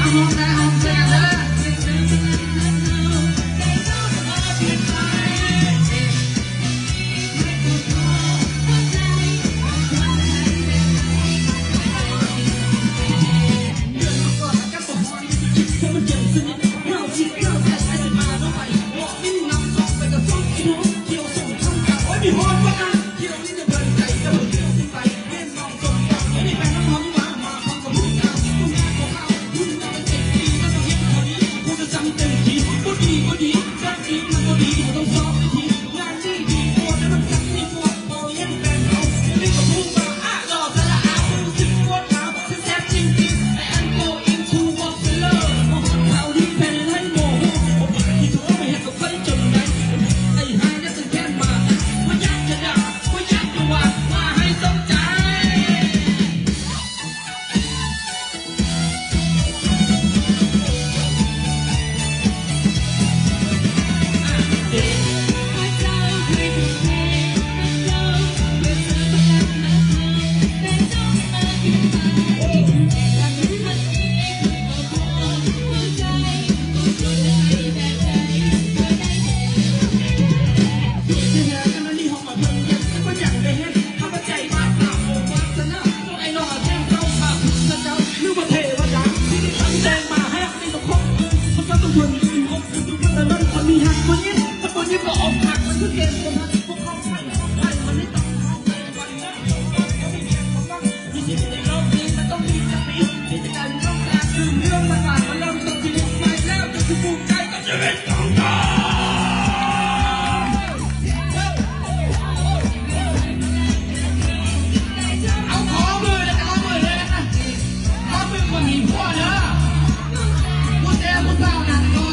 ອາ ຮ້ອງໄດ້ ຮ້ອງໄ ເອົາຂໍມືເດີ ຂໍມືເດີ ຂໍມືຄົນມີຜົວເດີ ຜູ້ແຊຜູ້ສາວນັ້ນກ່ອນ.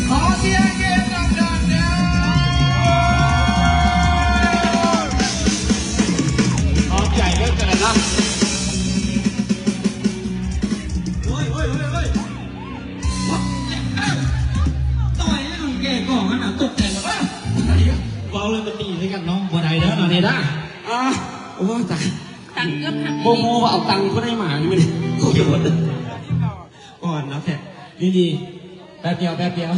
ຂໍສຽງເກັບດັງໆເດີ ຂອບໃຈເດີກັນນະ. ໂອ້ຍ ໂອ້ຍ ໂອ້ຍ ໂອ້ຍ ໂອ້ຍ ຕ່ອຍໃຫ້ໜອງແກ່ກ່ອນຫັ້ນນະ ຕົກໃຈແລ້ວ ເວົ້າແລ້ວມັນຕີໃສ່ກັນເນາະ ບໍ່ໄດ້ເດີເນາະນີ້ນະ. ອ່າ ໂອ້ ຕາຍ ຕັງເກືອບຫັກ ບໍ່ຮູ້ວ່າເອົາຕັງຜູ້ໃດມານີ້ ມື້ນີ້ ກູຢູ່ບໍ່ໄດ້ ກ່ອນເນາະແທ້ ນີ້ໆ ແປັບດຽວ ແປັບດຽວ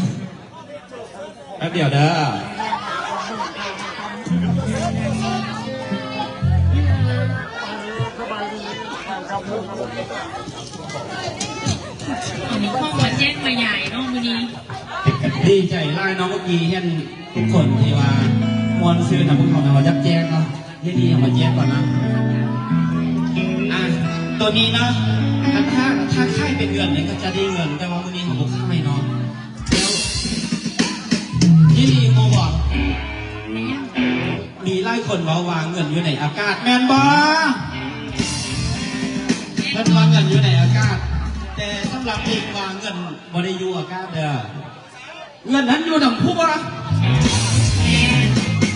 ແປັບດຽວເດີ. ມີຂອງມາແຈກມາຢາຍເນາະມື້ນີ້ ດີໃຈຫຼາຍເນາະ ເມື່ອກີ້ເຫັນທຸກຄົນທີ່ວ່າມ່ວນຊື່ນນຳພວກເຮົານະ ວ່າຢາກແຈກເນາະ. ນີ້ໆ ເອົາມາແຈກກ່ອນນະ ອ່າ ໂຕນີ້ເນາະ ຄັນຖ້າ ຖ້າຂາຍເປັນເງິນນີ້ກໍຈະໄດ້ເງິນ ແຕ່ວ່າມື້ນີ້ເຮົາບໍ່ຂາຍເນາະ. ແລ້ວ ອີ່ຫຼີບໍ່? ມີຫຼາຍຄົນເວົ້າວ່າເງິນຢູ່ໃນອາກາດ ແມ່ນບໍ່? ເພິ່ນວ່າເງິນຢູ່ໃນອາກາດ ແຕ່ສຳລັບອີ່ຫຼີວ່າເງິນບໍ່ໄດ້ຢູ່ອາກາດເດີ. ເງິນຫັ້ນຢູ່ນຳຜົວ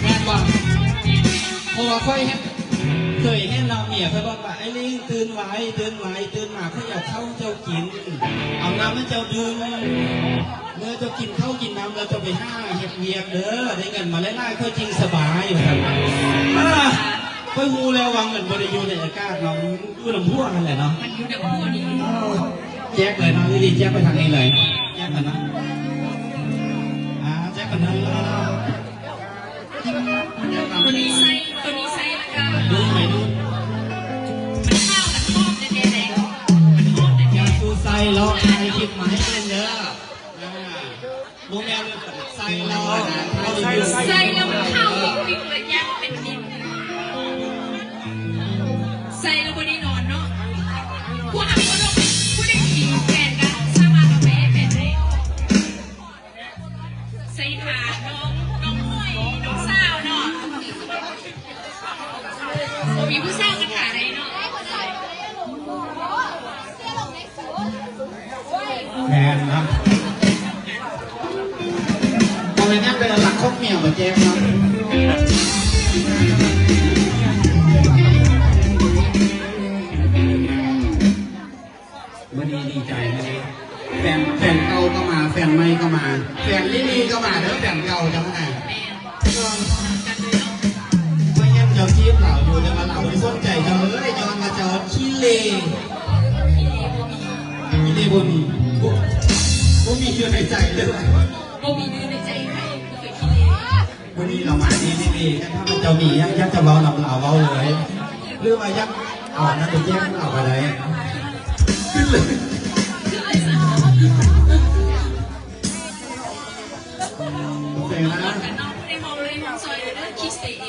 ແມ່ນບໍ່? ເພາະວ່າຂ້ອຍເຫັນ ເຄີຍເຫັນເນາະ ເມຍຂ້ອຍບອກວ່າ ອ້າຍລິງ ຕື່ນໄວ ຕື່ນໄວ ຕື່ນມາຂ້ອຍເອົາເຂົ້າໃຫ້ເຈົ້າກິນ ເອົານ້ຳໃຫ້ເຈົ້າດື່ມ ເມື່ອເຈົ້າກິນເຂົ້າກິນນ້ຳແລ້ວ ເຈົ້າໄປຫາເຮັດວຽກເດີ ໄດ້ເງິນມາຫຼາຍໆ ຂ້ອຍຈຶ່ງສະບາຍ ວ່າຊັ້ນ. ເອີ ຂ້ອຍຮູ້ແລ້ວວ່າເງິນບໍ່ໄດ້ຢູ່ໃນອາກາດເນາະ ຢູ່ນຳຜົວຫັ້ນແຫຼະເນາະ ມັນຢູ່ນຳຜົວນີ້. ແຈກເລີຍເນາະ ນີ້ແຈກໄປທາງນີ້ເລີຍ ແຈກກັນເນາະ ອ່າ ແຈກກັນເນາະ ໂຕນີ້ໃສ່ ໂຕນີ້ໃສ່ລະກະ ດູໄປດູ ມັນຂາວ ມັນຫອມແທ້ໆ ມັນຫອມແທ້ໆ ຢ່າສູ່ໃສ່ລອກ ຖ່າຍຄລິບມາໃຫ້ເບິ່ງເດີ ອ່າ ບໍ່ແມ່ນໃສ່ແລ້ວ ໃສ່ແລ້ວມັນຂາວປິກໆ ລະຢ່າງເປັນດິນ ໃສ່ແລ້ວບໍ່ໄດ້ນອນເນາະ. ຜູ້ຮັກຜູ້ລົງ ຜູ້ໃດທີ່ມີແຟນກໍສາມາດເອົາໄປໃຫ້ແຟນໄດ້ ໃສ່ຖ້ານ້ອງ ນ້ອງໝວຍ ນ້ອງສາວເນາະ ບໍ່ມີຜູ້ສາວກໍຖ້າໄດ້ເນາະ. ແມ່ນເນາະ ບໍ່ແມ່ນຫຍັງ ເປັນຫຼັກຂອງເມຍບໍ່ແຈ້ງເນາະ. ມື້ນີ້ດີໃຈມື້ນີ້ ແຟນ ແຟນເກົ່າກໍມາ ແຟນໃໝ່ກໍມາ ແຟນລີລີກໍມາເດີ ແຟນເກົ່າຈັ່ງຫັ້ນນະ. ຂ້ອຍຍັງເຈົ້າຈີບລາວຢູ່ ແຕ່ວ່າລາວບໍ່ສົນໃຈເຈົ້າເລີຍ ຍ້ອນວ່າເຈົ້າຂີ້ເລ ຂີ້ເລບໍ່ມີ ບໍ່ ບໍ່ມີຢູ່ໃນໃຈເລີຍ ບໍ່ມີຢູ່ໃນໃຈໃຜ ບໍ່ເຄີຍຂີ້ເລ. ມື້ນີ້ລາວມາດີໆ ຄັນຖ້າເຈົ້າມີຫຍັງຢາກຈະເວົ້ານຳລາວ ເວົ້າເລີຍ ຫຼືວ່າຢາກເອົາອັນນັ້ນໄປແຈ້ງລາວກໍໄດ້ ຂຶ້ນເລີຍ ໂອເຄນະ. ຄລິດເຕເອ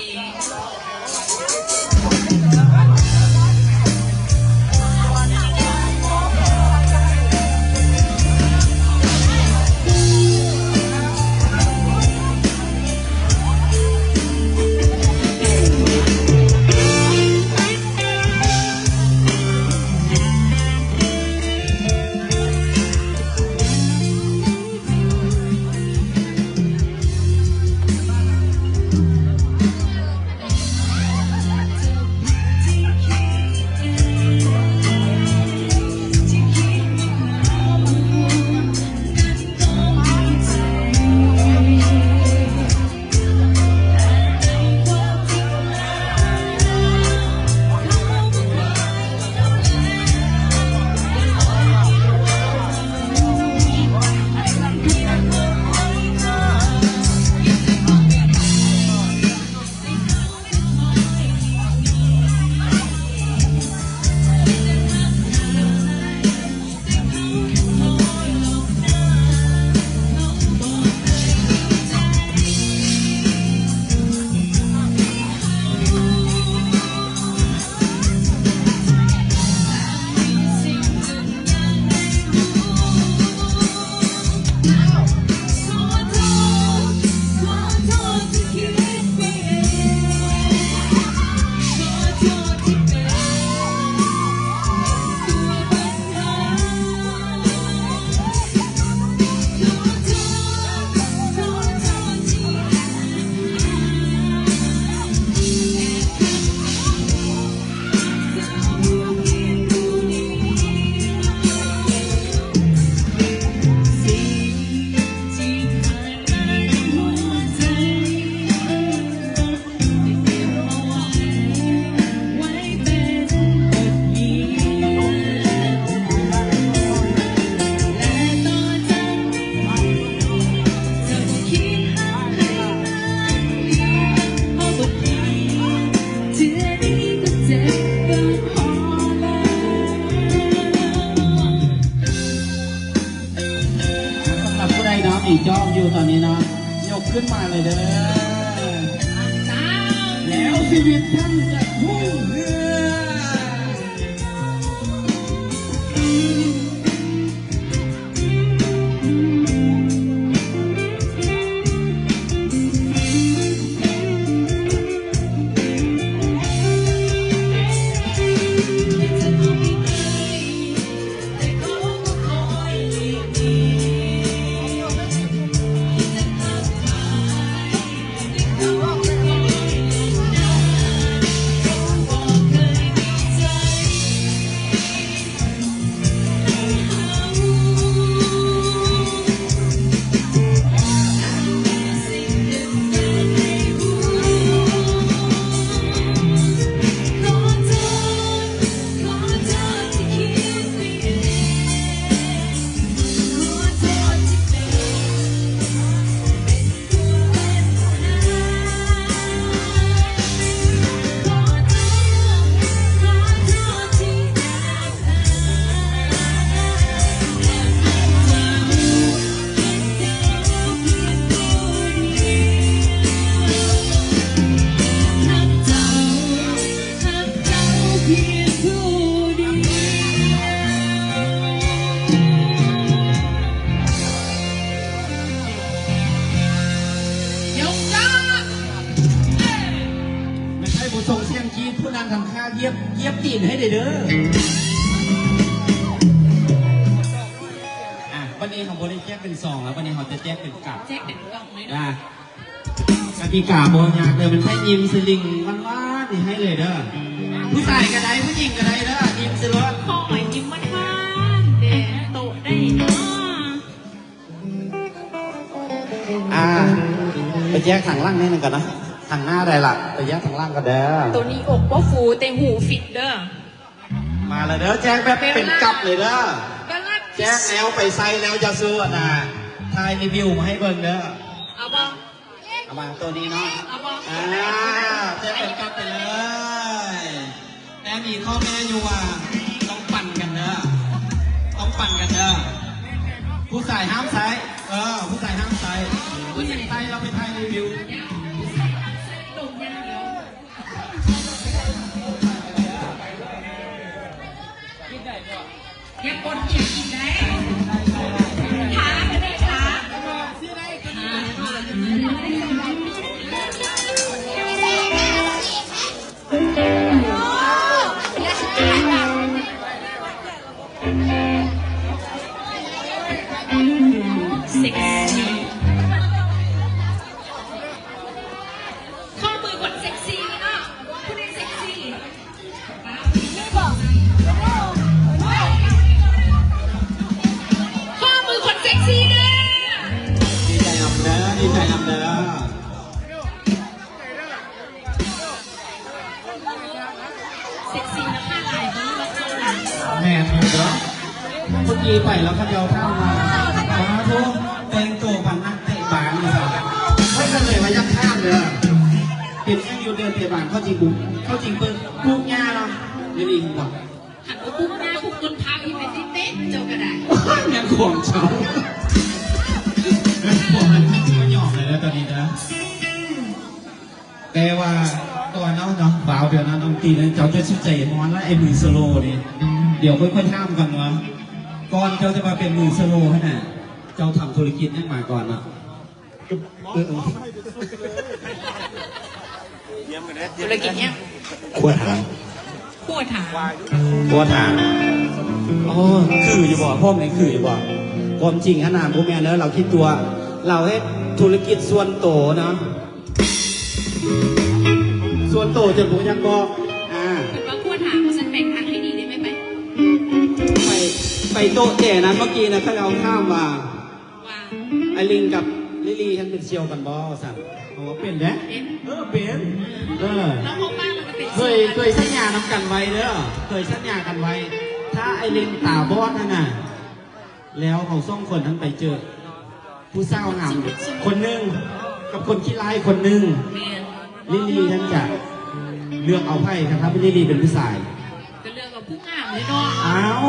ຂຶ້ນມາເລີຍເດີ ແລ້ວຊີວິດທ່ານຈະຮຸ່ງເຮືອງ. ແມ່ນໃຜບໍ່ສົ່ງສຽງກຣີດ ຜູ້ນັ້ນຫັ້ນຂ້າຢຽບ ຢຽບຕີນໃຫ້ເດີ. ອ່ະ ບັດນີ້ເຮົາບໍ່ໄດ້ແຈກເປັນຊອງແລ້ວ ບັດນີ້ເຮົາຈະແຈກເປັນກັບ ແຈກເປັນກ່ອງເລີຍເນາະ. ກະຕິກາບໍ່ຍາກເດີ ແມ່ນໃຜຍິ້ມສະລິງຫວານໆນີ້ໃຫ້ເລີຍເດີ. ຜູ້ຊາຍກະໄດ້ ຜູ້ຍິງກະໄດ້ເດີ ຍິ້ມໃສ່ໂລດ. ຂໍໃຫ້ຍິ້ມຫວານໆແດ່ ໂຕະໄດ້ເນາະ. ອ່າ ໄປແຈກທາງຫຼັງໜ້ອຍໜຶ່ງກ່ອນນະ ທາງໜ້າໄດ້ລະ ໄປແຈກທາງຫຼັງກ່ອນເດີ. ໂຕນີ້ອົກບໍ່ຟູ ແຕ່ຫູຟິດເດີ. ມາແລ້ວເດີ ແຈກແບບເປັນກັບເລີຍເດີ. ແຈກແລ້ວໄປໃສ່ແລ້ວ ຢ່າສູ່ອັນນ່າ ຖ່າຍຣີວິວມາໃຫ້ເບິ່ງເດີ. ເອົາບໍ່? ເອົາມາໂຕນີ້ເນາະ. ເອົາບໍ່? ອ່າ ແຈກເປັນກັບໄປເລີຍ. ແຕ່ມີຂໍ້ແມ້ຢູ່ວ່າຕ້ອງປັ່ນກັນເດີ ຕ້ອງປັ່ນກັນເດີ. ຜູ້ຊາຍຫ້າມໃຊ້ ເອີ ຜູ້ຊາຍຫ້າມໃຊ້ ຜູ້ຍິງໃຊ້ ເຮົາໄປຖ່າຍຣີວິວ. ຢ່າປົນກິນໄດ້ ທາກໍໄດ້ ທາ ທາ. ເຊັກຊີ ຂໍມືຄົນເຊັກຊີເນາະ ຜູ້ໃດເຊັກຊີ ຂໍມືຄົນເຊັກຊີເດີ. ດີໃຈນຳເດີ ດີໃຈນຳເດີ. ເຊັກຊີນະຄະ ຫຼາຍເບິ່ງວ່າເຈົ້ານະ. ແມ່ນຢູ່ເດີ ເມື່ອກີ້ໄປແລ້ວເຂົາເຈົ້າຖາມວ່າ ປາໂທ ແຕ່ງໂຕປານນັກເຕະບານວ່າຊັ້ນ. ຂ້ອຍກະເລີຍວ່າຢາກຖາມເດີ ເປັນຫຍັງຢູ່ເດີນເຕະບານ ເຂົາຈິງ ເຂົາຈິງເປີກປູກຫຍ້າເນາະ ຢູ່ນີ້ບໍ່? ຄັນບໍ່ປູກຫຍ້າປູກຕົ້ນພ້າວ ອີ່ແມ່ຊິເຕະເຈົ້າກະໄດ້ ແມ່ນຂອງເຈົ້າ ແມ່ນຂອງເຈົ້າ. ບໍ່ຍອມເລີຍເດີຕອນນີ້ເດີ. ແຕ່ວ່າກ່ອນເນາະ ເນາະ ບ່າວເດືອນເນາະ ນ້ອງຕີນ ເຈົ້າຈະສຸດໃຈຮ້ອນລະ ໄອ້ມືສະໂລນີ້. ດຽວຂ້ອຍ ຂ້ອຍຖາມກ່ອນວ່າ ກ່ອນເຈົ້າຈະມາເປັນມືສະໂລຫັ້ນນະ ເຈົ້າທຳທຸລະກິດຫຍັງມາກ່ອນເນາະ? ເອີ ເອີ ທຸລະກິດຫຍັງ? ຄົວຖາງ. ຄົວຖາງ. ຄົວຖາງ. ໂອ້ ຄືຢູ່ບໍ່? ພວກນີ້ຄືຢູ່ບໍ່? ຄວາມຈິງຫັ້ນນະ ບໍ່ແມ່ນເດີ ລາວຄິດຕົວະ ລາວເຮັດທຸລະກິດສ່ວນໂຕເນາະ. ສ່ວນໂຕຈົນບໍ່ຮູ້ຈັກບອກ ອ່າ ເພິ່ນວ່າຄົວຖາງ ວ່າຊັ້ນ ແບ່ງທາງໃຫ້ດີໄດ້ໄໝ? ໄປ ໄປໂຕະແຈນັ້ນເມື່ອກີ້ນະ ເຂົາເຈົ້າຖາມວ່າ ວ່າ ອ້າຍລິງກັບລິລີຫັ້ນເປັນສ່ຽວກັນບໍ່ ວ່າຊັ້ນ. ເຮົາວ່າເປັນເດ້ ເອີ ເປັນ ເອີ ເຄີຍ ເຄີຍສັນຍານຳກັນໄວ້ເດີ ເຄີຍສັນຍາກັນໄວ້ ຖ້າອ້າຍລິງຕາບອດຫັ້ນນະ ແລ້ວເຮົາສອງຄົນຫັ້ນໄປເຈີ ຜູ້ສາວງາມຄົນໜຶ່ງ ກັບຄົນຂີ້ຮ້າຍຄົນໜຶ່ງ ແມ່ນ ລິລີຫັ້ນຈະເລືອກເອົາໃຜ? ຄັນຖ້າເປັນລິລີເປັນຜູ້ຊາຍ ກະເລືອກເອົາຜູ້ງາມເລີຍເນາະ. ອ້າວ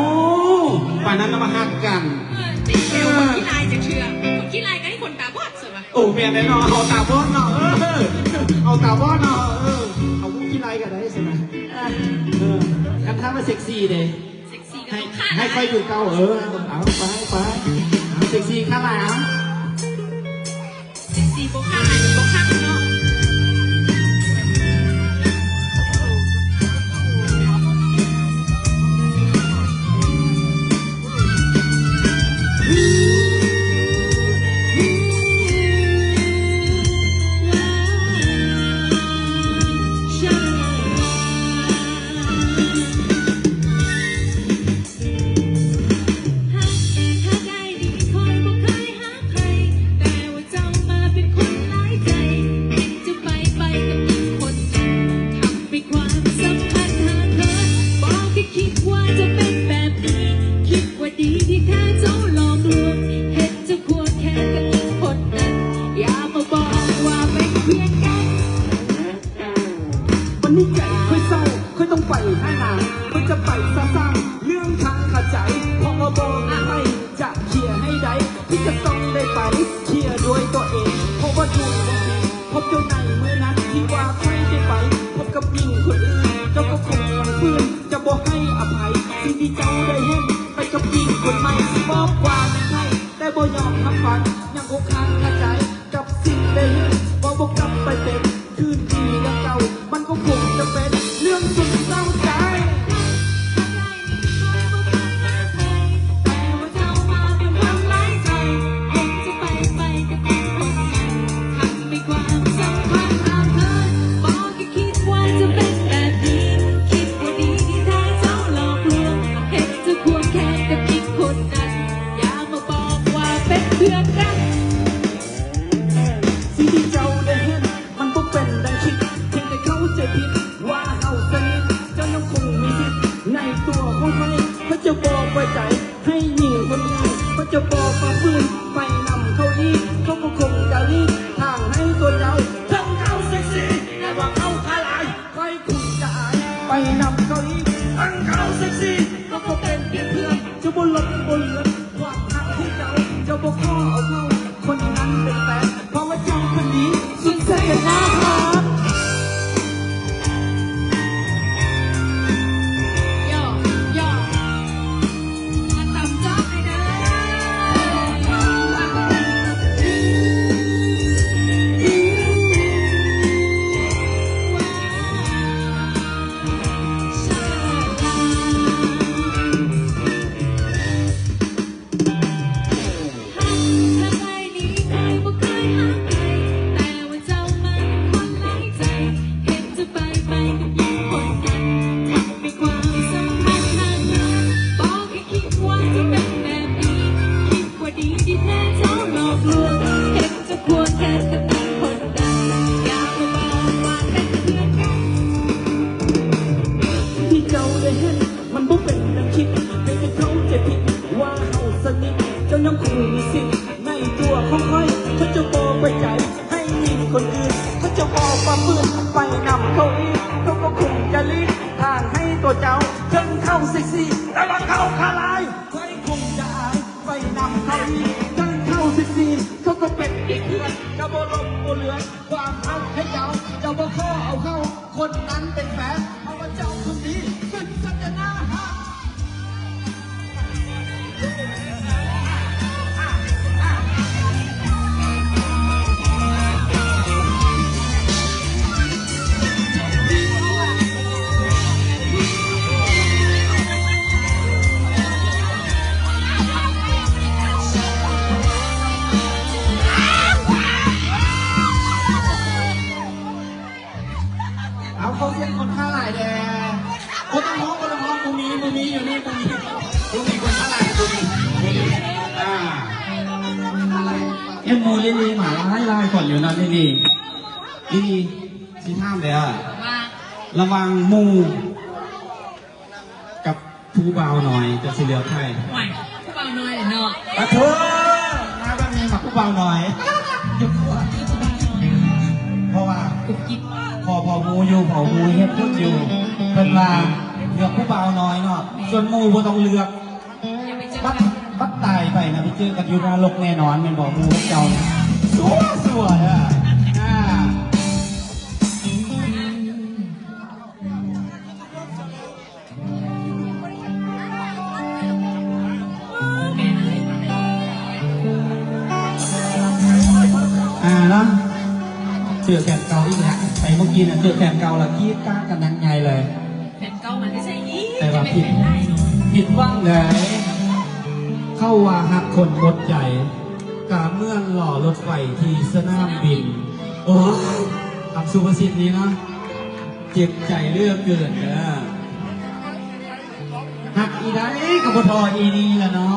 ປານນັ້ນນະມາຮັກກັນ ເອີ ຕິດແລ້ວ ຄົນຂີ້ຮ້າຍຈັກເທື່ອ ຄົນຂີ້ຮ້າຍກະໃຫ້ຄົນຕາບອດຊັ້ນຫວາ. ໂອ້ ແມ່ນແລ້ວເນາະ ເອົາຕາບອດເນາະ ເອີ ເອົາຕາບອດເນາະ ເອີ ເອົາຜູ້ຂີ້ໄລ່ກໍໄດ້ຊັ້ນນະ ເອີ ຄັນຖາມວ່າເຊັກຊີເດ້ ເຊັກຊີກໍຕ້ອງຂາຍ ໃຫ້ຂ້ອຍຢູ່ເກົ່າ ເອີ ເອົາໄປ ໄປ ເອົາເຊັກຊີຂາດຫຼາຍ ເອົາ ເຊັກຊີບໍ່ຂາດຫຼາຍ ບໍ່ຄັກເນາະ. ວັນນີ້ໃຈຂ້ອຍເສົ້າ ຂ້ອຍຕ້ອງໄປຫານາງ ຂ້ອຍຈະໄປສະສ້າງເລື່ອງຄ້າງຄາໃຈ ເພາະວ່າບໍ່ມີໃຜຈະເຄຍໃຫ້ໄດ້ ທີ່ຈະຕ້ອງໄດ້ໄປເຄຍດ້ວຍຕົວເອງ ເພາະວ່າຢູ່ບໍ່ມີ ພົບເຈົ້າໃນມື້ນັ້ນທີ່ວ່າຂ້ອຍໄດ້ໄປ ພົບກັບຍິງຄົນອື່ນ ເຈົ້າກໍຄົງຍັງຝືນຈະບໍ່ໃຫ້ອະໄພ ສິ່ງທີ່ເຈົ້າໄດ້ເຫັນໄປກັບຍິງຄົນໃໝ່ ຊິບອກວ່າແມ່ນໃຜ ແຕ່ບໍ່ຍອມຮັບຟັງ ຍັງຄົງຄ້າງຄາໃຈ ກັບສິ່ງໄດ້ເຫັນ ເວົ້າບໍ່ກັບໄປເປັນຄືນດີດັ່ງເກົ່າ ມັນກໍຄົງຈະເປັນເລື່ອງສຸດເສົ້າໃຈ. ສິ່ງທີ່ເຈົ້າໄດ້ເຫັນ ມັນບໍ່ເປັນດັ່ງຄິດ ພຽງແຕ່ເຂົ້າໃຈຜິດວ່າເຮົາສະໜິດ ເຈົ້າຍັງຄົງມີສິດໃນຕົວຂອງຂ້ອຍ ຂ້ອຍຈະບໍ່ໄວ້ໃຈໃຫ້ຍິງຄົນອື່ນ ຂ້ອຍຈະບໍ່ຝ່າຝືນໄປນຳເຂົາອີກ ເຂົາກໍຄົງຈະຫຼີກທາງໃຫ້ຕົວເຈົ້າ ເຖິງເຂົາເຊັກຊີ ແຕ່ວ່າເຂົາຂາດຫຼາຍ ຂ້ອຍຄົງຈະອາຍໄປນຳເຂົາອີກ ເຖິງເຂົາເຊັກຊີ ເຂົາກໍເປັນພຽງເພື່ອນ ຈະບໍ່ຫຼົບບໍ່ເລືອນ ຄວາມຮັກທີ່ເຈົ້າ ເຈົ້າບໍ່ຂໍເອົາເຂົາຄົນນັ້ນເປັນແຟນ ເພາະວ່າເຈົ້າຄົນດີສຸດແສນໜ້າຮັກ. ທີ່ເຈົ້າໄດ້ເຫັນ ມັນບໍ່ເປັນດັ່ງຄິດ ໃຫ້ໄປເຂົ້າໃຈຜິດວ່າເຮົາສະໜິດ ເຈົ້າຍັງຄົງມີສິດໃນຕົວຂອງຂ້ອຍ ຂ້ອຍຈະບໍ່ໄວ້ໃຈໃຫ້ຍິງຄົນອື່ນ ຂ້ອຍຈະບໍ່ຝ່າຝືນໄປນຳເຂົາອີກ ເຂົາກໍຄົງຈະຫຼີກທາງໃຫ້ຕົວເຈົ້າ ເຖິງເຂົາເຊັກຊີ ແຕ່ວ່າເຂົາຂາດຫຼາຍ ຂ້ອຍຄົງຈະອາຍໄປນຳເຂົາອີກ ເຖິງເຂົາເຊັກຊີ ເຂົາກໍເປັນອີກເພື່ອນ ຈະບໍ່ຫຼົບບໍ່ເລືອນ ຄວາມຮັກໃຫ້ເຈົ້າ ເຈົ້າບໍ່ຂໍເອົາເຂົາຄົນນັ້ນເປັນແຟນ ເພາະວ່າເຈົ້າຄົນດີສຸດສັດຈະໜ້າຮັກ. ເອົາ ຂໍສຽງຄົນຂ້າຫຼາຍແດ່. ບໍ່ຕ້ອງຮ້ອງ ບໍ່ຕ້ອງຮ້ອງ ບໍ່ມີ ບໍ່ມີ ຢູ່ນີ້ບໍ່ມີ ບໍ່ມີຄົນຂ້າຫຼາຍ ບໍ່ມີ ບໍ່ມີ ອ່າ ເຫັນໝູ່ລີລີມາຫຼາຍໆຄົນຢູ່ນະ ລີລີ ລີລີ ຊິຖາມແດ່ ວ່າ ລະຫວ່າງໝູ່ ກັບຜູ້ບ່າວນ້ອຍ ເຈົ້າຊິເລືອກໃຜ? ໂອ້ຍ ຜູ້ບ່າວນ້ອຍແຫຼະເນາະ. ປະໂທ້ ມາແບບນີ້ມັກຜູ້ບ່າວນ້ອຍ ເພາະວ່າ ກຸບກິບ ພໍ ພໍຮູ້ຢູ່ ພໍຮູ້ເຫດຜົນຢູ່ ເພິ່ນວ່າເລືອກຜູ້ບ່າວນ້ອຍເນາະ ສ່ວນໝູ່ບໍ່ຕ້ອງເລືອກ. ບັດ ບັດຕາຍໄປນະ ໄປເຈີກັນຢູ່ນະລົກແນ່ນອນ ແມ່ນບໍ່ ໝູ່ເຈົ້ານະ? ສົວຍໆ ເດີ ອ່າ ອ່າ ເນາະ ເຈີແຟນເກົ່າອີກແລ້ວ ໄປເມື່ອກີ້ນະ ເຈີແຟນເກົ່າລະ ກຣີດກາດກັນຢ່າງໃຫຍ່ເລີຍ. ແຟນເກົ່າມາແຕ່ໃສອີກ? ແຕ່ວ່າຜິດ ຈະແມ່ນແຟນຫຼາຍເນາະ ຜິດຫວັງເລີຍ. ເຂົາວ່າຮັກຄົນໝົດໃຈ ກະເໝືອນລໍ້ລົດໄຟທີ່ສະໜາມບິນ. ໂອ້ຍ ຄຳສຸພາສິດນີ້ເນາະ ເຈັບໃຈເຫຼືອເກີນເດີ. ຮັກອີໃດກະບໍ່ທໍ່ອີນີ້ລະເນາ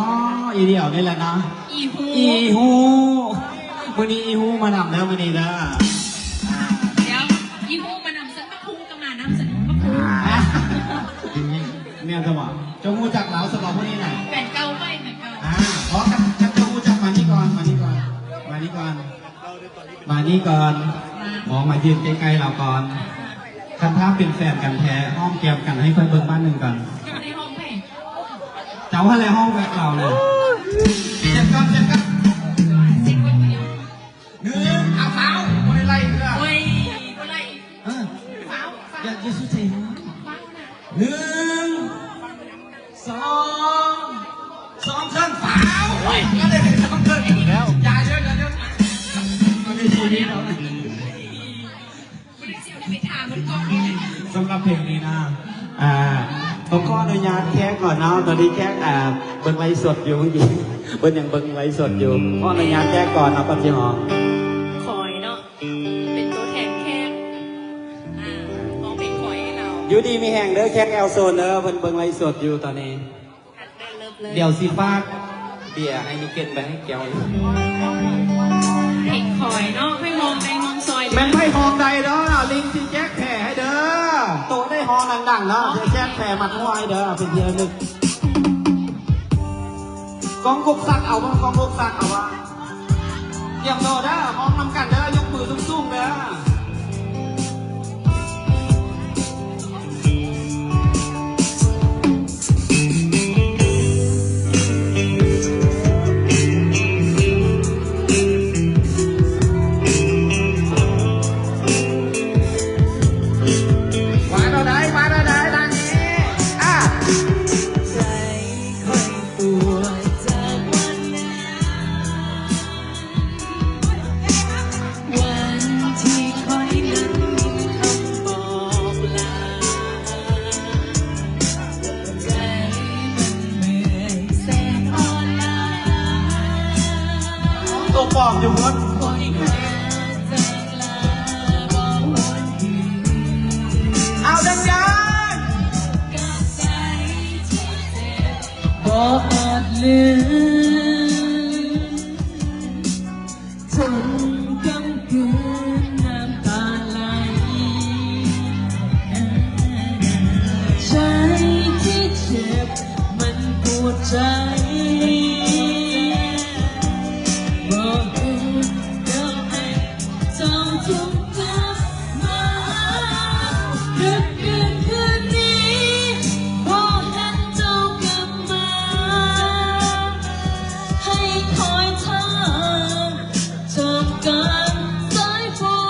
ະ ອີດຽວນີ້ລະເນາະ. ອີຮູ້ ອີຮູ້ ມື້ນີ້ອີຮູ້ມານຳເດີ ມື້ນີ້ເດີ. ດຽວ ອີຮູ້ມານຳ ຊັ້ນບັກຫຸ່ງກະມານຳ ຊັ້ນບັກຫຸ່ງ. ອ່າ ແມ່ນຊະບໍ່? ເຈົ້າຮູ້ຈັກລາວຊະບໍ່ຜູ້ນີ້ນະ? ແຟນເກົ່າຂ້ອຍ ແຟນເກົ່າ. ອ່າ ພໍກັນ ກັນເຈົ້າຮູ້ຈັກ ມານີ້ກ່ອນ ມານີ້ກ່ອນ ມານີ້ກ່ອນ ມານີ້ກ່ອນ. ມາ ມອງມາຢືນໃກ້ໆລາວກ່ອນ. ຄັນຖ້າເປັນແຟນກັນແທ້ ຫອມແກ້ມກັນໃຫ້ຂ້ອຍເບິ່ງບາດໜຶ່ງກ່ອນ. ເຈົ້າໄດ້ຫອມໃຜ? ເຈົ້າຫັ້ນແຫຼະຫອມແບບລາວນະ. ເຈັບກ່ອນ ເຈັບກ່ອນ ເຈັບກ່ອນ. ໜຶ່ງ ເອົາ ຟ້າວ ບໍ່ໄດ້ໄລ່ເທື່ອ. ໂອ້ຍ ບໍ່ໄລ່. ເອີ ຟ້າວ ຟ້າວ ຢ່າ ຢ່າສູ່ໃຈຮ້ອນ. ໜຶ່ງ ສອງ ສອງເຄື່ອງ ຟ້າວ. ໂອ້ຍ ກໍໄດ້ສອງເຄື່ອງແລ້ວ. ຢ່າເດີ ຢ່າເດີ ມັນມີຊີວິດເຮົານະ. ສຳລັບເພງນີ້ນະ ອ່າ ຕ້ອງຂໍອະນຸຍາດແຂກກ່ອນເນາະ. ຕອນນີ້ແຂກ ອ່າ ເບິ່ງໄລຟ໌ສົດຢູ່ ເມື່ອກີ້ເພິ່ນຍັງເບິ່ງໄລຟ໌ສົດຢູ່. ຂໍອະນຸຍາດແຂກກ່ອນເນາະ ກ່ອນຊິຮ້ອງ. ຂ້ອຍເນາະ ເປັນຕົວແທນແຂກ ອ່າ ຮ້ອງເພງຂ້ອຍໃຫ້ລາວ. ຢູ່ດີມີແຮງເດີ ແຂກແອວໂຊນເດີ ເພິ່ນເບິ່ງໄລຟ໌ສົດຢູ່ຕອນນີ້. ດຽວຊິຝາກເບຍໃຫ້ນິກເກັດໄປໃຫ້ແກ້ວໜຶ່ງ. ເພງຂ້ອຍເນາະ ໃຜຮ້ອງໄດ້ຮ້ອງຊ່ອຍເດີ. ແມ່ນໃຜຮ້ອງໄດ້ເດີ ລິງຊິແຈກແພໃຫ້ເດີ. ໂຕໄດ້ຮ້ອງດັງໆເນາະ ແຈກແພມັດຫົວໃຫ້ເດີ ເປັນທີ່ລະລຶກ. ກ້ອງກົກສັກເອົາບໍ່? ກ້ອງກົກສັກເອົາບໍ່? ຕຽມໂຕເດີ ຮ້ອງນຳກັນເດີ ຍົກມືສູງໆເດີ. ມາແນວໃດ ມາແນວໃດ ທາງນີ້ ອ່າ. ຕົວປອມຢູ່ພຸ້ນ. ເອົາດັງໆ. ບໍ່ອາດລືມ ທົນກຳກືນນ້ຳຕາໄຫຼ ໃຈທີ່ເຈັບມັນປວດໃຈ ບໍ່ຮູ້ດອກໃຫ້ ເຈົ້າຈົ່ງກັບມາ ດຶກດື່ນຄືນນີ້ ຂໍໃຫ້ເຈົ້າກັບມາ ໃຫ້ຄອຍຖ້າ ທ່າມກາງສາຍຝົນ.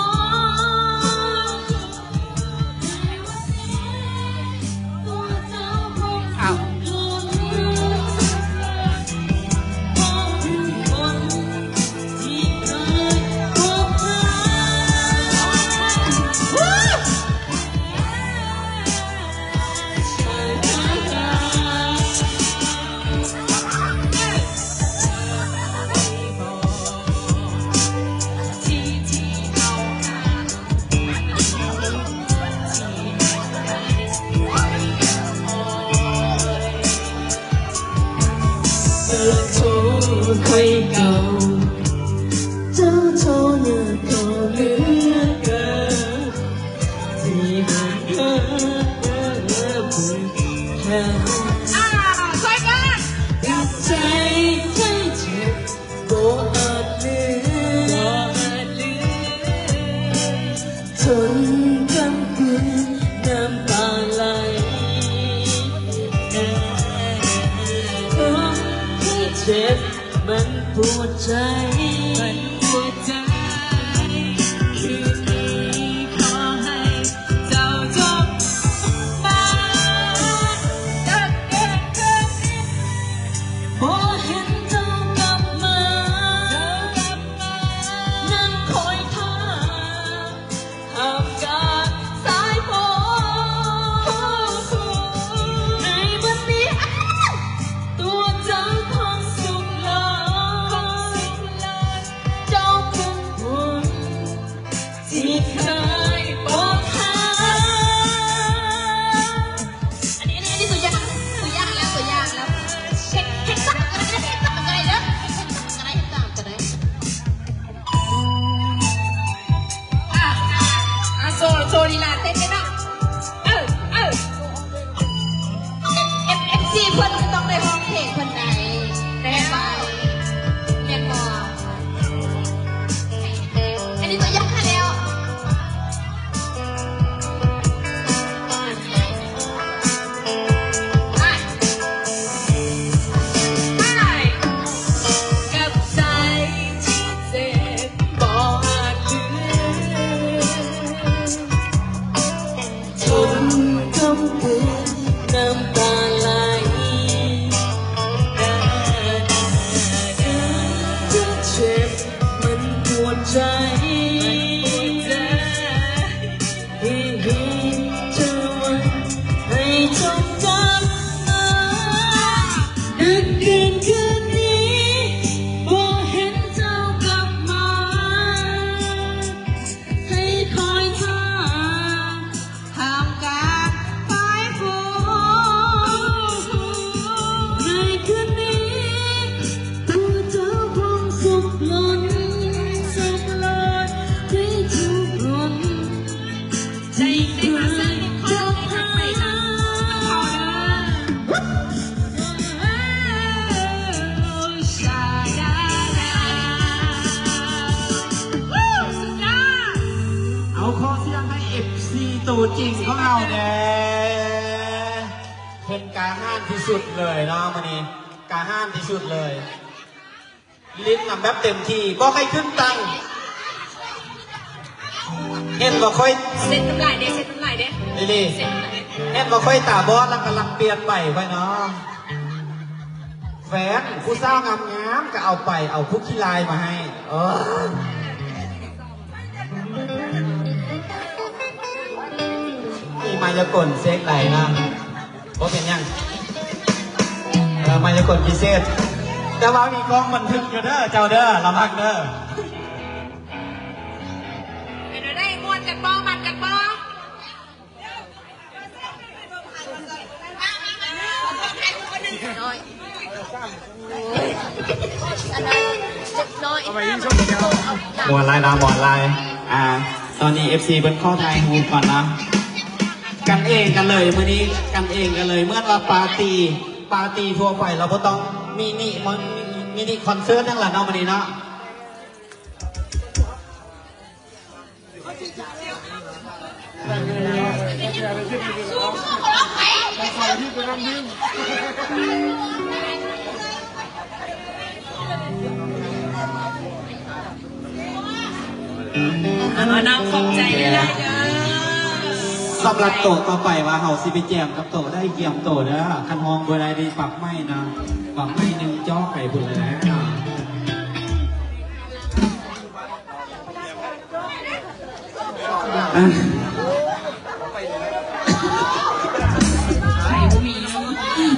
ອ້າວ. ອ່າ ຊ່ວຍກັນ. ເຈັບ ມັນປວດໃຈ ມັນປວດໃຈ. ນ້ຳຕາໄຫຼ ເຈັບມັນປວດໃຈ ໃຫ້ເຈົ້າກັບມາ ດຶກດື່ນຄືນນີ້ ບໍ່ເຫັນເຈົ້າກັບມາ ໃຫ້ຄອຍທ່າ ທ່າມກາງສາຍຝົນ ໃນຄືນນີ້ ຕົວເຈົ້າຄົງສຸກຫຼົ່ນ ສຸກຫຼົ່ນ ໃນທຸກຄົນ ໃຈເຕັມໃສ່ເຂົາເດີ ເອົາຂໍສຽງໃຫ້ເອັຟຊີໂຕຈິງຂອງເຮົາແດ່ ເພິ່ນກ້າຫານທີ່ສຸດເລີຍເນາະ ມື້ນີ້ກ້າຫານທີ່ສຸດເລີຍ. ຫຼິ້ນນຳແບບເຕັມທີ່ ບໍ່ໃຫ້ຂຶ້ນຕັ້ງ ເຫັນບໍ່ຂ້ອຍ ເຊັດນ້ຳລາຍເດ້ ເຊັດນ້ຳລາຍເດ້ ນີ້ໆ ເຊັດນ້ຳລາຍ ເຫັນບໍ່ຂ້ອຍຕາບອດ ແລ້ວກະລັກປ່ຽນໃບຂ້ອຍເນາະ ແຟນຜູ້ສາວງາມໆ ກະເອົາໄປ ເອົາຜູ້ຂີ້ລາຍມາໃຫ້ ເອີ ມີມາຍາກົນເຊັກໄຫຼນະ. ບໍ່ເປັນຫຍັງ ເອີ ມາຍາກົນພິເສດ ແຕ່ວ່າມີກ້ອງບັນທຶກຢູ່ເດີ ເຈົ້າເດີ ລະວັງເດີ. ເປັນແນວໃດ ມ່ວນກັນບໍ່ ມັນກັນບໍ່? ມ່ວນຫຼາຍນະ ມ່ວນຫຼາຍ. ອ່າ ຕອນນີ້ເອັຟຊີເພິ່ນຂໍຖ່າຍຮູບກ່ອນເນາະ. ກັນເອງກັນເລີຍມື້ນີ້ ກັນເອງກັນເລີຍ ເໝືອນວ່າປາຕີ ປາຕີທົ່ວໄປ ລາວບໍ່ຕ້ອງມິນິ ມິນິຄອນເສີດຫຍັງລະເນາະ ມື້ນີ້ເນາະ. ເອົາເນາະ ຂອບໃຈຫຼາຍໆເດີ. ສຳລັບໂຕຕໍ່ໄປວ່າເຮົາຊິໄປແຈມກັບໂຕໃດ ກຽມໂຕເດີ. ຄັນຮ້ອງບໍ່ໄດ້ນີ້ປັບໃໝ່ນະ ປັບໃໝ່ໜຶ່ງຈອກໄປພຸ້ນແຫຼະ.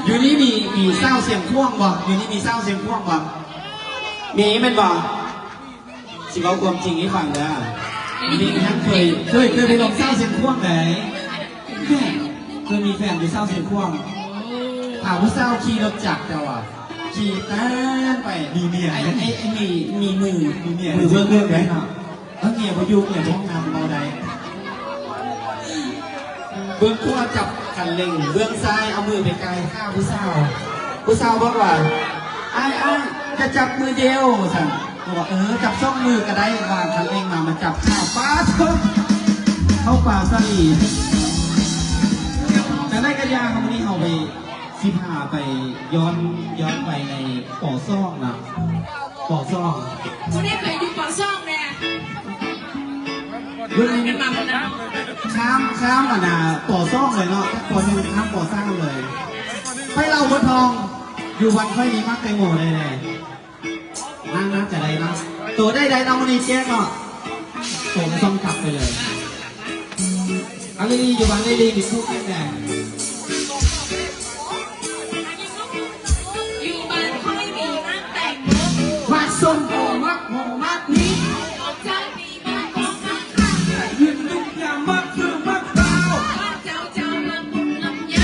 ຢູ່ນີ້ມີ ມີສາວສຽງຂວາງບໍ່? ຢູ່ນີ້ມີສາວສຽງຂວາງບໍ່? ມີແມ່ນບໍ່? ຊິເວົ້າຄວາມຈິງໃຫ້ຟັງເດີ. ມີ ຍັງເຄີຍ ເຄີຍ ເຄີຍໄປລອງສາວສຽງຂວາງໃດ? ເຄີຍມີແຟນຢູ່ສາວສຽງຂວາງ. ພາຜູ້ສາວຂີ່ລົດຈັກເຈົ້າອະ ຂີ່ແຕ່ນໄປ ມີເມຍ ໄອ້ ໄອ້ ໄອ້ມີ ມີມື ມີເມຍ ມືເບິ່ງເລື່ອງໃດເນາະ. ເອີ ເມຍບໍ່ຢູ່ ເມຍບໍ່ງາມບໍ່ໄດ້. ເບື້ອງຂວາຈັບຄັນເລັ່ງ ເບື້ອງຊ້າຍເອົາມືໄປໄກ່ຂາຜູ້ສາວ. ຜູ້ສາວບອກວ່າ ອ້າຍ ອ້າຍ ຈະຈັບມືດຽວ ວ່າຊັ້ນ. ບອກວ່າ ເອີ ຈັບສອງມືກະໄດ້. ວາງຄັນເລັ່ງມາ ມາຈັບຂາ ປາດໂທ້ ເຂົ້າປ່າສາລີ. ຈັ່ງໃດກະຢ່າ ມື້ນີ້ເຮົາໄປ ຊິພາໄປ ຍ້ອນ ຍ້ອນໄປໃນ ປໍສອງນະ ປໍສອງ. ຜູ້ໃດເຄີຍຢູ່ ປໍສອງ ແດ່? ເບິ່ງ ຂ້າມ ຂ້າມອັນນະ ປໍສອງເລີຍເນາະ ປໍໜຶ່ງຂ້າມປໍສາມເລີຍ. ໄປເລົ່າບົດທອງ ຢູ່ບ້ານຂ້ອຍມີໝາກແຕງໂມໄດ້ແດ່. ນາງໜ້າຈະໄດ້ເນາະ ໂຕໄດ້ໄດ້ເນາະ ມື້ນີ້ແຈກເນາະ ໂຕກະສົ່ງກັບໄປເລີຍ. ອາລີລີ ຢູ່ບ້ານລີລີມີຄູ່ກັນແດ່. ຢູ່ບ້ານຂ້ອຍມີໝາກແຕງໂມ ໝາກສົ້ມໂອ ໝາກໂມ ໝາກມີ ຂອງເຈົ້າມີໝາກຂອງໝາກຂາມ ຢືນດຸກຢາມໝາກເຟືອໝາກເຕົ້າ ບ້ານເຈົ້າເຈົ້າໝາກບຸນລຳໄຍ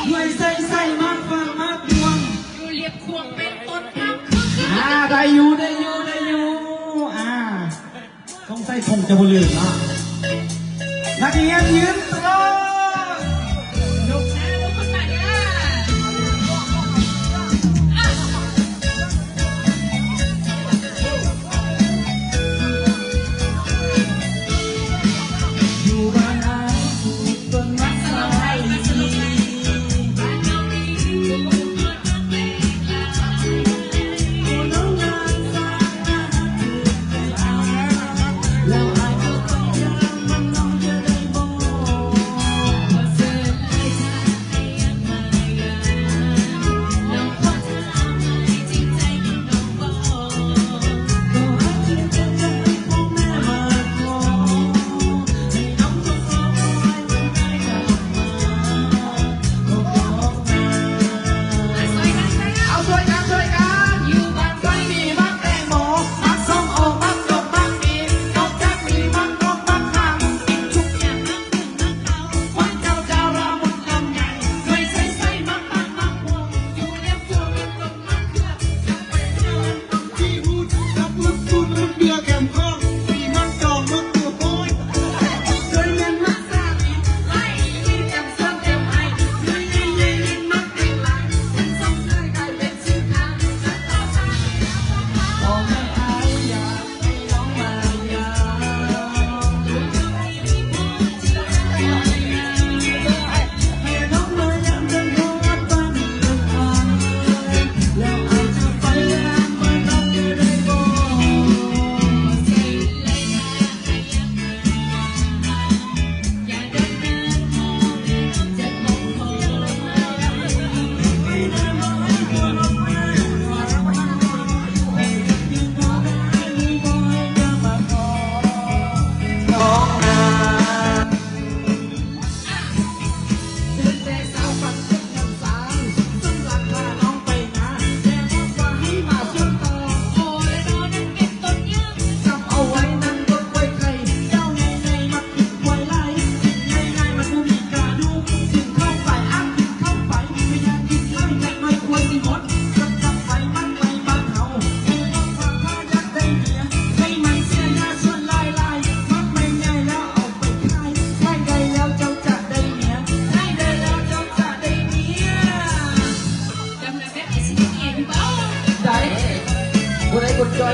ໜ່ວຍໃສໃສໝາກຝາງໝາກມ່ວງ ຢູ່ລຽບຂວາງເປັນຕົ້ນນ້ຳຄືນ. ອ່າ ໄດ້ຢູ່ ໄດ້ຢູ່ ໄດ້ຢູ່. ອ່າ ສົງໄສຄົງຈະບໍ່ລືມເນາະ. ນັກຮຽນຢືນໂຕ.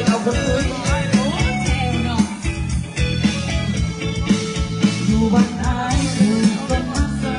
ເອົາຄົນອື່ນ ຢູ່ບ້ານອ້າຍຄືຄົນມັກໃສ່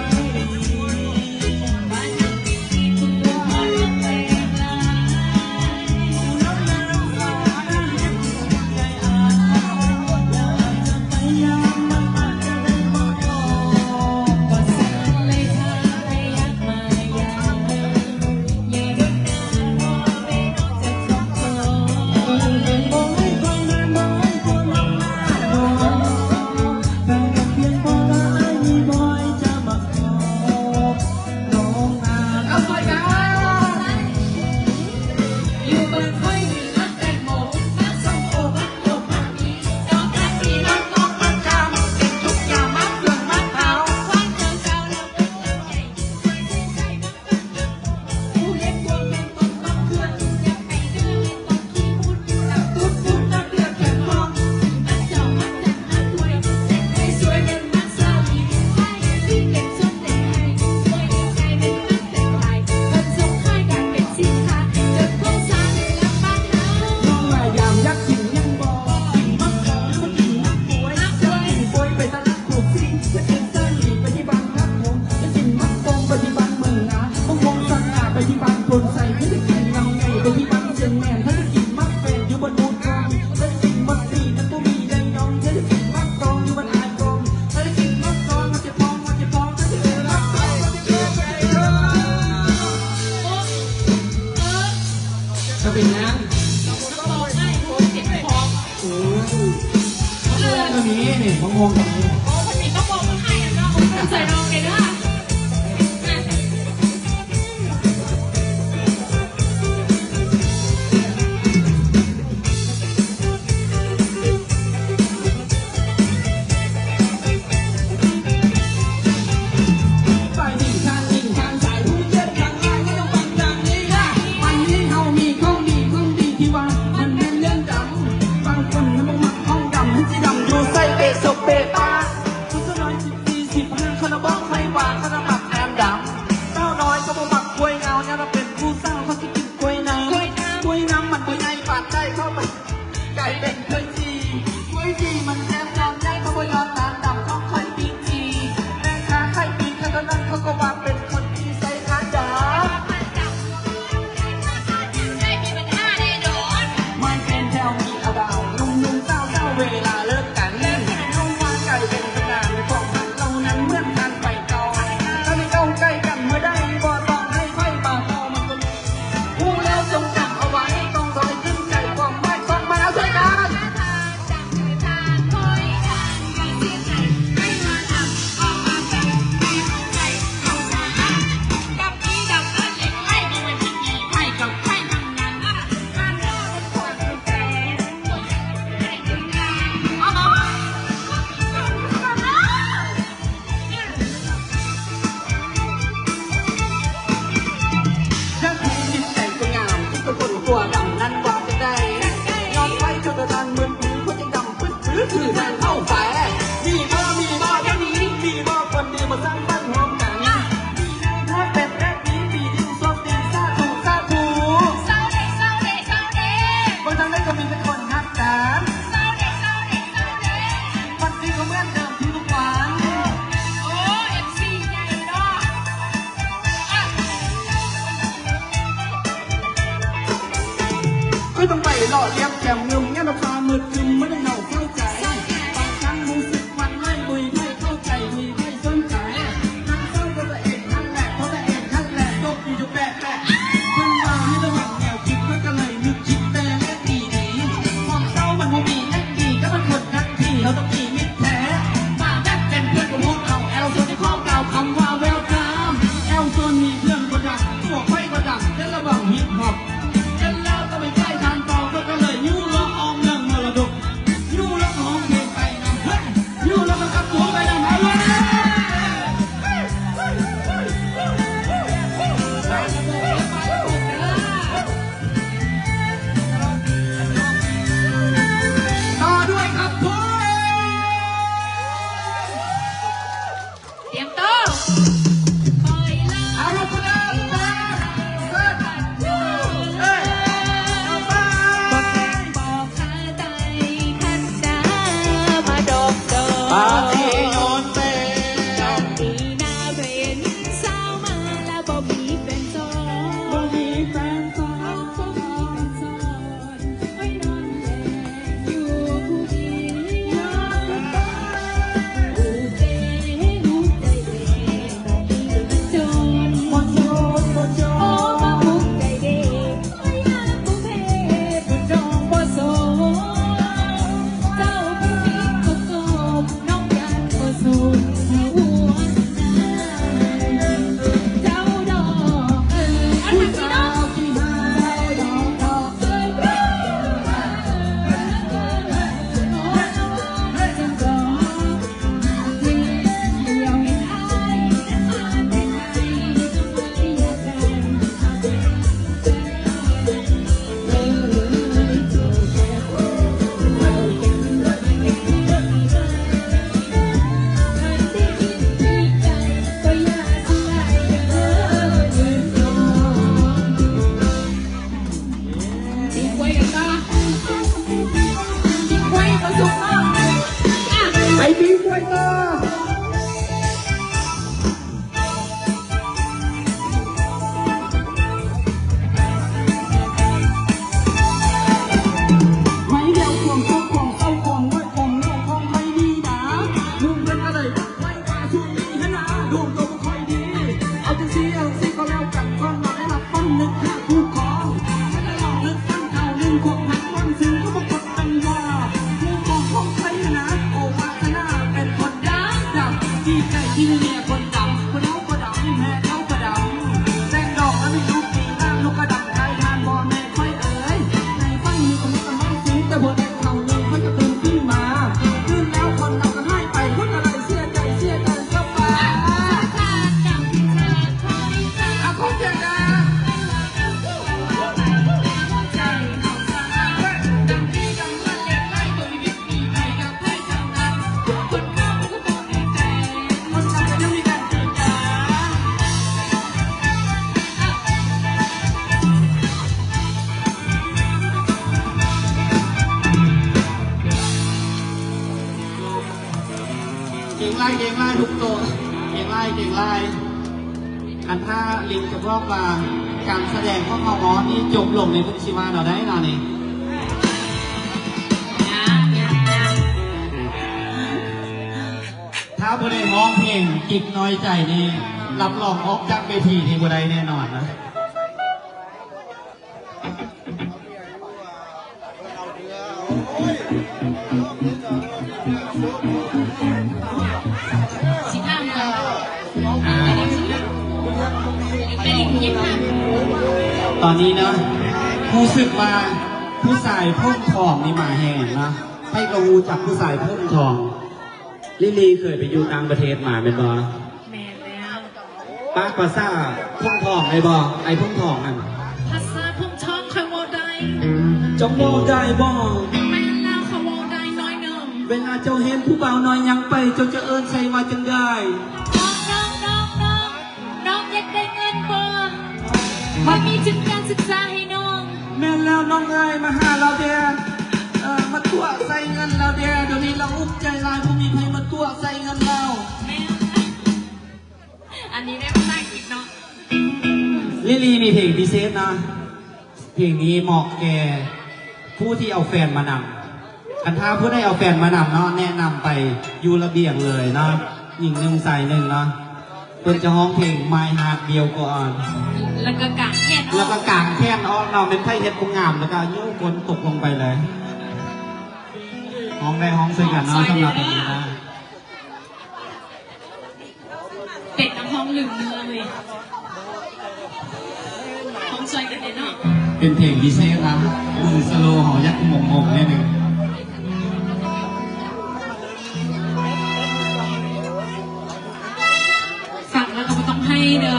ຈະເປັນຫຍັງ? ໂອ້ຍ ມະມ່ວງກໍມີນີ້ ມະມ່ວງກໍມີ ໂອ້ ເພິ່ນມີມະມ່ວງມາໃຫ້ນຳເນາະ ໃສ່ດອງເດ້ອ. ຜູ້ສາວນ້ອຍສິບສີ່ ສິບຫ້າ ເຂົາລະບໍ່ຄ່ອຍວ່າ ເຂົາລະມັກແນມດຳ ສາວນ້ອຍກໍບໍ່ມັກກ້ວຍເຫງົາ ຍາມລະເປັນຜູ້ສາວ ເຂົາຊິກິນກ້ວຍນຳ ກ້ວຍນຳ ກ້ວຍນຳມັນບໍ່ໃຫຍ່ປານໃດ ເຂົາໄປກາຍເປັນກ້ວຍຈີ່ ກ້ວຍຈີ່ມັນແຊບຕອນໃຫຍ່ ເຂົາບໍ່ຍອມຕາດຳ ເຂົາຄ່ອຍປີ້ງຈີ່ ແມ່ຄ້າຂາຍປີ້ງ ເຂົາເທົ່ານັ້ນ ເຂົາກໍວ່າເປັນຄົນທີ່ໃສ່ທາດດຳ. ມັນເປັນແຖວມີອາດາມ ໜຸ່ມໆ ສາວໆ ເວລາເລີກກັນ ເຂົາວ່າກາຍເປັນຕຳນານຂອງມັນເຫຼົ່ານັ້ນ ເໝືອນທາງໄປເກົ່າ ຖ້າໄດ້ເຂົ້າໃກ້ກັນເມື່ອໃດ ບໍ່ຕ້ອງໃຫ້ໃຜບາບເອົາມັນກໍຮູ້ແລ້ວ ຈົ່ງຈຳເອົາໄວ້ ຕ້ອງລອຍຂຶ້ນໃຈ ຄວາມໝາຍຂອງມັນ ເອົາໃສ່ກັນ. ຢາກຮູ້ຈິດໃຈຄົນງາມ ທີ່ຕົວຄົນຕົວດຳນັ້ນວ່າຈັ່ງໃດ ຍ້ອນໄຟຈົນກະທັ່ງມືດ ມືດຄົນຈັ່ງດຳ ປຶດໆ ຄືທາງເຂົ້າໄຟ ມີບໍ່ ມີບໍ່ ດຽວນີ້ ມີບໍ່ ຄົນດີມາສ້າງຝັນຮ່ວມກັນ ມີແນວທາງເປັນແບບນີ້ ປີນີ້ໂຊກດີ ສາທຸ ສາທຸ ເຊົາເດ້ ເຊົາເດ້ ເຊົາເດ້ ເບິ່ງທາງໃດກໍມີແຕ່ຄົນຮັກກັນ ເຊົາເດ້ ເຊົາເດ້ ເຊົາເດ້ ວັນນີ້ກໍເໝືອນເດີມທຸກວັນ ໂອ້ ເອັຟຊີໃຫຍ່ເນາະ. ຂ້ອຍຕ້ອງໄປເລາະລຽບແຄມງຶມ ຍາມຟ້າມືດຄຶມ ມັນເຮັດໃຫ້ເຮົາເສົ້າໃຈ ບາງຄັ້ງຮູ້ສຶກຫວັ່ນໄຫວ ບໍ່ມີໃຜເຂົ້າໃຈ ບໍ່ມີໃຜສົນໃຈ ນັ່ງເສົ້າເພາະຕົວເອງຫັ້ນແຫຼະ ເພາະຕົວເອງຫັ້ນແຫຼະ ຕົກຢູ່ຢູ່ແປະໆ ເພິ່ນວ່າໃຫ້ລະວັງແນວຄິດ ຂ້ອຍກໍເລີຍນຶກຄິດແຕ່ແນວດີໆ ຄວາມເສົ້າມັນບໍ່ມີແນວດີ ກໍມັນຄົນນັກທີ່ ເຮົາຕ້ອງມີມິດແທ້ ມາແບບເປັນເພື່ອນກັບພວກເຮົາ ແອວໂຊນທີ່ຂໍກ່າວຄຳວ່າ Welcome ແອວໂຊນມີເພື່ອນບໍ່ດັງ ຕົວຂ້ອຍກໍດັງ ເຕັ້ນລະບຳ Hip Hop ເຕັ້ນແລ້ວຕ້ອງໄປຈ່າຍທານຕໍ່ ຂ້ອຍກໍເລີຍຢູ່ເລາະ ບໍ່ມີແຟນຊ້ອນ ບໍ່ມີແຟນຊ້ອນ ບໍ່ມີແຟນຊ້ອນ ໄປນອນແລະຢູ່ຜູ້ດຽວ ຜູ້ເປັນຫົວໃຈເດ ບໍ່ມີແຟນຊ້ອນ ບໍ່ໂສດ ບໍ່ໂສດ ໂອ້ ມາຫົວໃຈເດ ໄປປີກລ້ວຍຕໍ່ ໄມ້ດຽວຂວງເຈົ້າຂອງເຈົ້າຂອງໄວ້ຂອງເຈົ້າຂອງໄມ້ນີ້ນາ ລຸງເປັນອະໄລໄມ້ປ່າຊ່ວງນີ້ຫັ້ນນາ ດວງຕົກບໍ່ຄ່ອຍດີ ເອົາຈັ່ງຊີ້ ເອົາຈັ່ງຊີ້ກໍແລ້ວກັນ ກ່ອນນອນໃຫ້ຫຼັບຝັນນຶກຫາຄູ່ຄອງ ໃຫ້ລອງນຶກຝັນເຂົ້າ ໜຶ່ງຄວາມຮັກ ວັນຊຶງກໍບໍ່ກົດ ເປັນວ່າຄູ່ຄອງຂອງໃຜຫັ້ນນາ ໂອວາທະນາເປັນຄົນດຳດຳ ຈີ່ໄກ່ຈີ່ເມຍຄົນດຳ ຜູ້ເຖົ້າກໍດຳ ແມ່ເຖົ້າກໍດຳ ແຕ່ງດອກແລ້ວມີລູກຕີນາ ລູກກໍດຳ ໃຜທ່ານພໍ່ແມ່ຂ້ອຍເອີຍ ໃນຝັນມີຄົນກຳລັງຊຶງ ແຕ່ບໍ່ໄດ້ເຂົ້າເລີຍ ຂ້ອຍກໍຕື່ນຂຶ້ນມາ ຕື່ນແລ້ວຄົນເກົ່າກໍຫາຍໄປ ຄົນອະໄລເສຍໃຈ ເສຍໃຈຊະປາ ອາ ຂໍສຽງແດ່. ເກັ່ງຫຼາຍ ເກັ່ງຫຼາຍ ທຸກໂຕ ເກັ່ງຫຼາຍ ເກັ່ງຫຼາຍ. ອັນຖ້າລິງຈະບອກວ່າການສະແດງຂອງເຮົາໝໍນີ້ຈົບລົງນີ້ ເພິ່ນຊິວ່າແນວໃດເນາະນີ້? ຖ້າບໍ່ໄດ້ຮ້ອງເພງຈິກນ້ອຍໃຈນີ້ ຮັບຮອງອອກຈາກເວທີນີ້ບໍ່ໄດ້ແນ່ນອນນະ. ຊິຖາມກ່ອນ ອ່າ ຕອນນີ້ເນາະ ຮູ້ສຶກວ່າຜູ້ຊາຍຜົມທອງນີ້ມາແຮງເນາະ ໃຜກໍຮູ້ຈັກຜູ້ຊາຍຜົມທອງ ລີລີເຄີຍໄປຢູ່ຕ່າງປະເທດມາແມ່ນບໍ່? ແມ່ນແລ້ວ. ປາກພາສາຜົມທອງໄດ້ບໍ່? ໄອ້ຜົມທອງນັ້ນ ພາສາຜົມທອງຂ້ອຍເວົ້າໄດ້. ເຈົ້າເວົ້າໄດ້ບໍ່? ແມ່ນແລ້ວ ຂ້ອຍເວົ້າໄດ້ໜ້ອຍໜຶ່ງ. ເວລາເຈົ້າເຫັນຜູ້ບ່າວນ້ອຍຍ່າງໄປ ເຈົ້າຈະເອີ້ນໃສ່ວ່າຈັ່ງໃດ? ນ້ອງ ນ້ອງ ນ້ອງ ນ້ອງ ນ້ອງຢາກໄດ້ເງິນບໍ່? ຂ້ອຍມີທຶນການສຶກສາໃຫ້ນ້ອງ. ແມ່ນແລ້ວ ນ້ອງເອີຍ ມາຫາລາວແດ່ ເອີ ມາຕົວະໃສ່ເງິນລາວແດ່ ດຽວນີ້ລາວອຸກໃຈຫຼາຍ ບໍ່ມີໃຜມາຕົວະໃສ່ເງິນລາວ. ແມ່ນ ອັນນີ້ໄດ້ພາສາອັງກິດເນາະ. ລີລີມີເພງພິເສດນະ ເພງນີ້ເໝາະແກ່ຜູ້ທີ່ເອົາແຟນມານຳ. ຄັນຖ້າຜູ້ໃດເອົາແຟນມານຳເນາະ ແນະນຳໄປຢູ່ລະບຽງເລີຍເນາະ ຍິງໜຶ່ງຊາຍໜຶ່ງເນາະ. ເພິ່ນຈະຮ້ອງເພງ My Heart Will Go On ແລ້ວກໍກາງແຂນອອກ ແລ້ວກໍກາງແຂນອອກເນາະ ແມ່ນໃຜເຮັດບໍ່ງາມ ແລ້ວກໍໂຍກກົ້ນຕົກລົງໄປເລີຍ. ຮ້ອງໄດ້ຮ້ອງໃສ່ກັນເນາະ ສຳລັບເພງນີ້ນະ. ເປັນນັກຮ້ອງລືມເນື້ອເວີຍ ຮ້ອງຊ່ວຍກັນແດ່ເນາະ. ເປັນເພງພິເສດນະ ມືສະໂລເຮົາຢາກມົງໆ ໜ້ອຍໜຶ່ງ. ຟັງແລ້ວກໍບໍ່ຕ້ອງໄຫ້ເດີ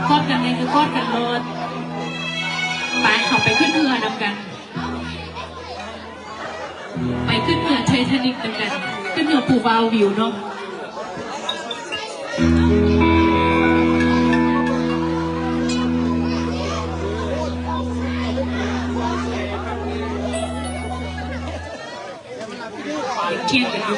ກອດກັນໄດ້ຄືກອດກັນໂລດ. ໄປ ເຮົາໄປຂຶ້ນເຮືອນຳກັນ ໄປຂຶ້ນເຮືອໄທທານິກນຳກັນ ຂຶ້ນເຮືອພູວາວວິວເນາະ. ຍັງທ່ຽງກັນຢູ່.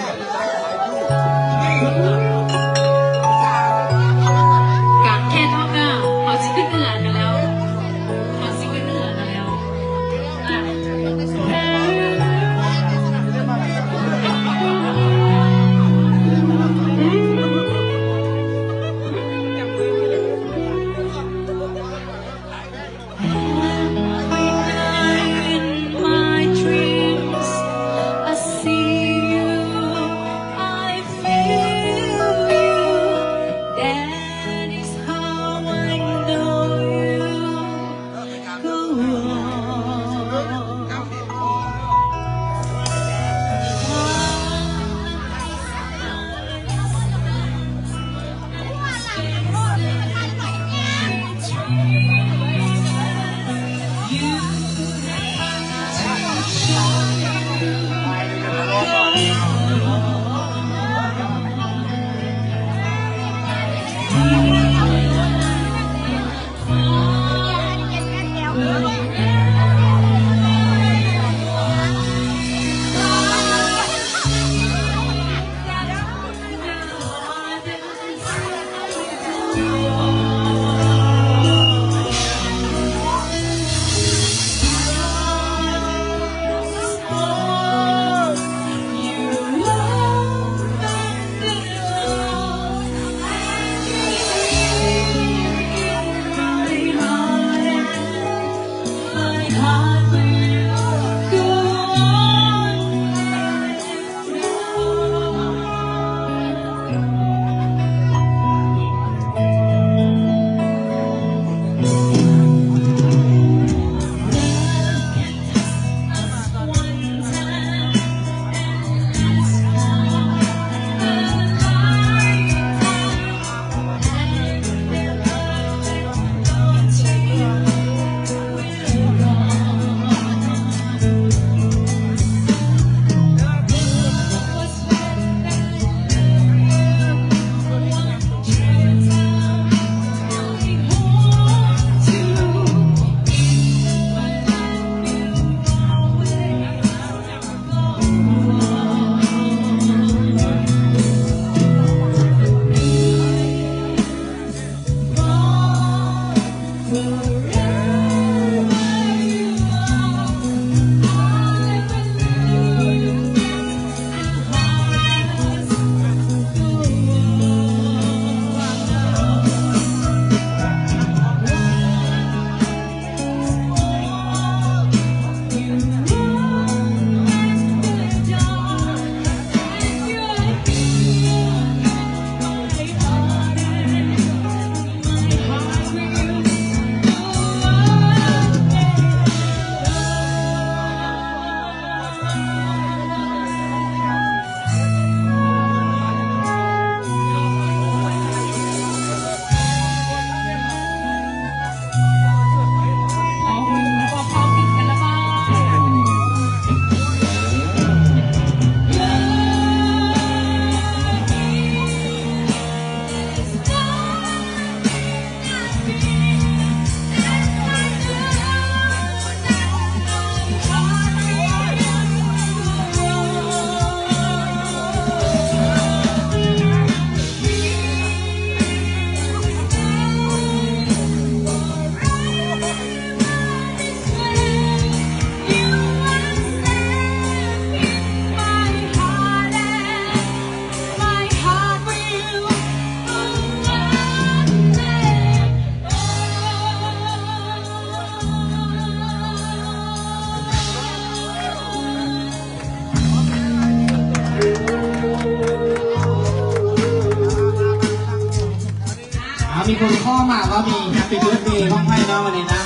ມີຄົນຂໍມາວ່າມີ Happy Birthday ຂອງໃຜເນາະ ວັນນີ້ນະ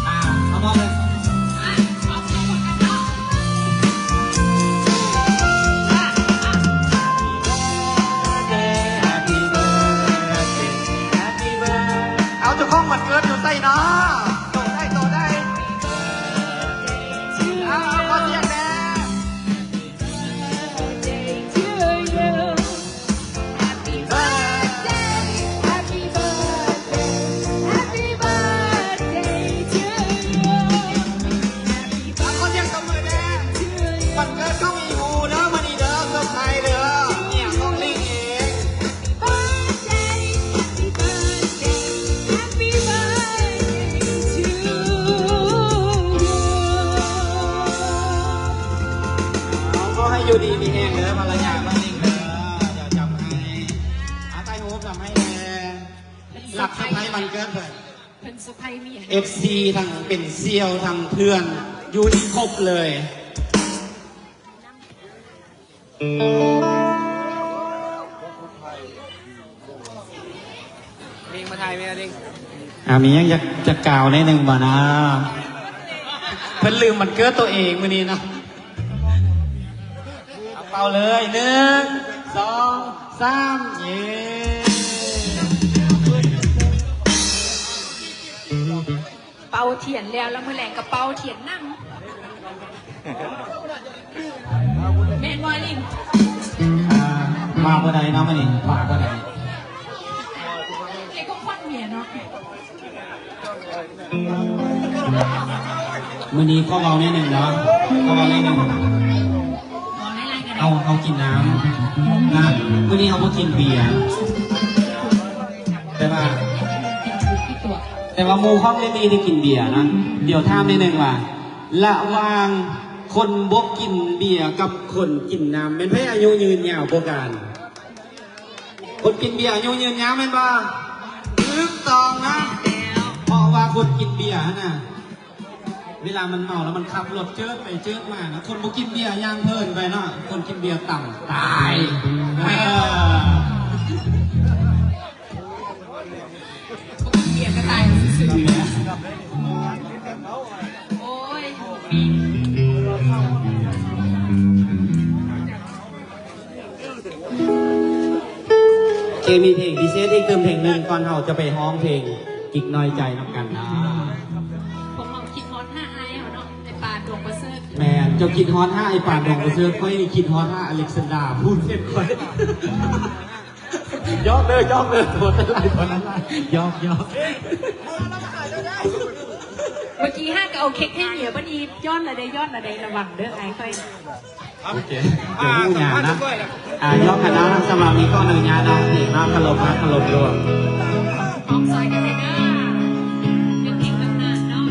ອ່າ ເອົາມອບເລີຍ. Happy birthday, happy birthday, happy birthday. ເອົາ ເຈົ້າຂອງວັນເກີດຢູ່ໃສເນາະ? ໂຕໃດ ໂຕໃດ? ເອົາ ຂໍສຽງແດ່. Happy birthday to you. Happy birthday, happy birthday, happy birthday to you. Happy birthday to you. ວັນເກີດຂອງອີ່ຫູເດີ ມື້ນີ້ເດີ ເຊີໄພຣສ໌ເດີ ເມຍຂອງລິງເອງ. Happy birthday, happy birthday to you. ຂໍໃຫ້ຢູ່ດີມີແຮງເດີ ພັນລະຍາຂອງລິງເດີ ຈະຈຳໃຫ້. ອ່າ ຖ່າຍຮູບ ຈຳໃຫ້ແດ່. ເພິ່ນເຊີໄພຣສ໌ວັນເກີດເພິ່ນ ເພິ່ນເຊີໄພຣສ໌ເມຍ ເອັຟຊີ ທັງເປັນສ່ຽວ ທັງເພື່ອນ ຢູ່ຄົບເລີຍ. ເລງມາຖ່າຍແມ່ເລງ. ອ່າ ມີຫຍັງຢາກ ຢາກກ່າວແດ່ໜຶ່ງບໍ່ນະ? ເພິ່ນລືມວັນເກີດໂຕເອງມື້ນີ້ເນາະ. ເອົາ ເປົ່າເລີຍ ໜຶ່ງ ສອງ ສາມ ເຢ້. ເປົ່າທຽນແລ້ວ ແລ້ວມື້ແລງກໍເປົ່າທຽນນຳ ແມ່ນບໍ່ລິງ? ອ່າ ມາບໍ່ໄດ້ເນາະ ມື້ນີ້ມາບໍ່ໄດ້ ເຮັດຂອງຂວັນເມຍເນາະ. ມື້ນີ້ຂໍເວົ້າແນວໜຶ່ງເນາະ ຂໍເວົ້າແນວໜຶ່ງ. ເຮົາ ເຮົາກິນນ້ຳນະ ມື້ນີ້ເຮົາບໍ່ກິນເບຍ ແຕ່ວ່າ ແຕ່ວ່າໝູ່ຂອງລິລລີໄດ້ກິນເບຍນະ. ດຽວຖາມແນວໜຶ່ງວ່າ ລະຫວ່າງຄົນບໍ່ກິນເບຍກັບຄົນກິນນ້ຳ ແມ່ນໃຜອາຍຸຍືນຍາວກວ່າກັນ? ຄົນກິນເບຍອາຍຸຍືນຍາວແມ່ນບໍ່? ຖືກຕ້ອງນະ ເພາະວ່າຄົນກິນເບຍຫັ້ນນະ ເວລາມັນເມົາແລ້ວມັນຂັບລົດເຈີດໄປເຈີດມານະ. ຄົນບໍ່ກິນເບຍຍ່າງເພີນໄປເນາະ ຄົນກິນເບຍຕຳຕາຍ. ເອີ ບໍ່ກິນເບຍກໍຕາຍຊື່ໆ. ໂອ້ຍ ໂອເຄ ມີເພງພິເສດອີກຕື່ມເພງໜຶ່ງ ກ່ອນເຮົາຈະໄປຮ້ອງເພງກິກນ້ອຍໃຈນຳກັນນະ. ພວກເຮົາຄິດຮອດຫາອ້າຍເຮົາເນາະ ໄອ້ປານ ດວງປະເສີດ. ແມ່ນ ເຈົ້າຄິດຮອດຫາໄອ້ປານ ດວງປະເສີດ ຂ້ອຍຄິດຮອດຫາອາເລັກຊານດາ ພູນເພັດ ຂ້ອຍ. ຢອກເດີ ຢອກເດີ ໂທດເດີ ຢອກ ຢອກ. ເມື່ອກີ້ຫາກໍເອົາເຄັກໃຫ້ເມຍ ບັດນີ້ຍ້ອນລະໄດ ຍ້ອນລະໄດ ລະວັງເດີອ້າຍຂ້ອຍ. ໂອເຄ ອ່າ ເຈົ້າຮູ້ຫຍັງນະ ອ່າ ຍອມກັນນະ ສຳລັບນີ້ກໍອະນຸຍາດນະ ເພງນະ ເຄົາລົບນະ ເຄົາລົບດ້ວຍ. ພ້ອມຊ່ອຍກັນເດີ ເປັນເພງຕຳນານເນາະ.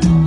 ຂໍ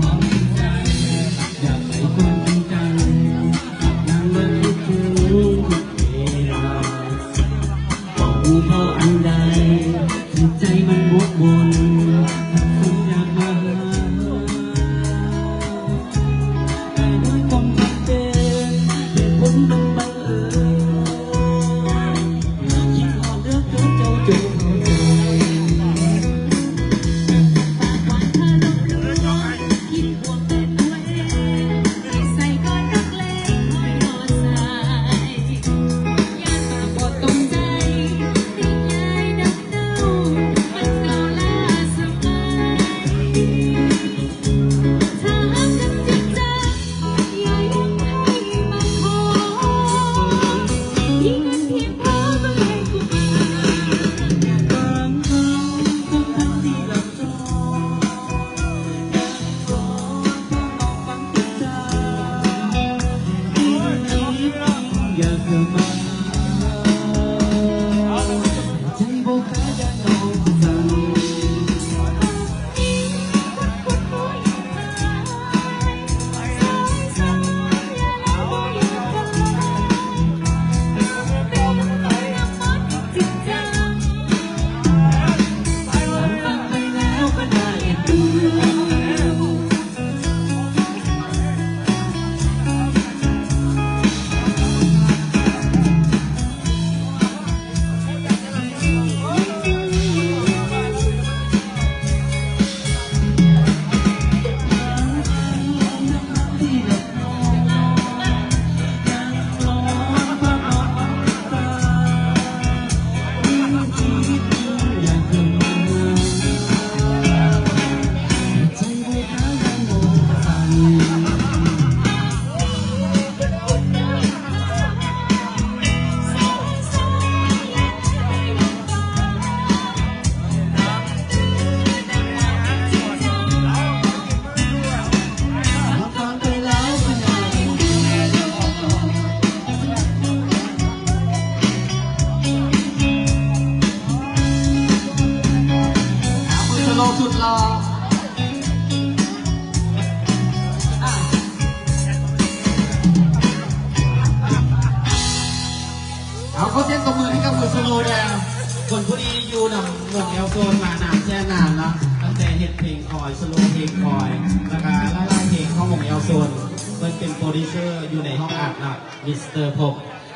ນມານານແສນນານເນາະ ຕັ້ງແຕ່ເຮັດເພງຄອຍ ສະໂລເພງຄອຍ ແລ້ວກະຫຼາຍໆເພງຂອງວົງແອວໂຊນ ເພິ່ນເປັນໂປຣດິວເຊີຢູ່ໃນຫ້ອງອັດເນາະ ມິສເຕີພົບ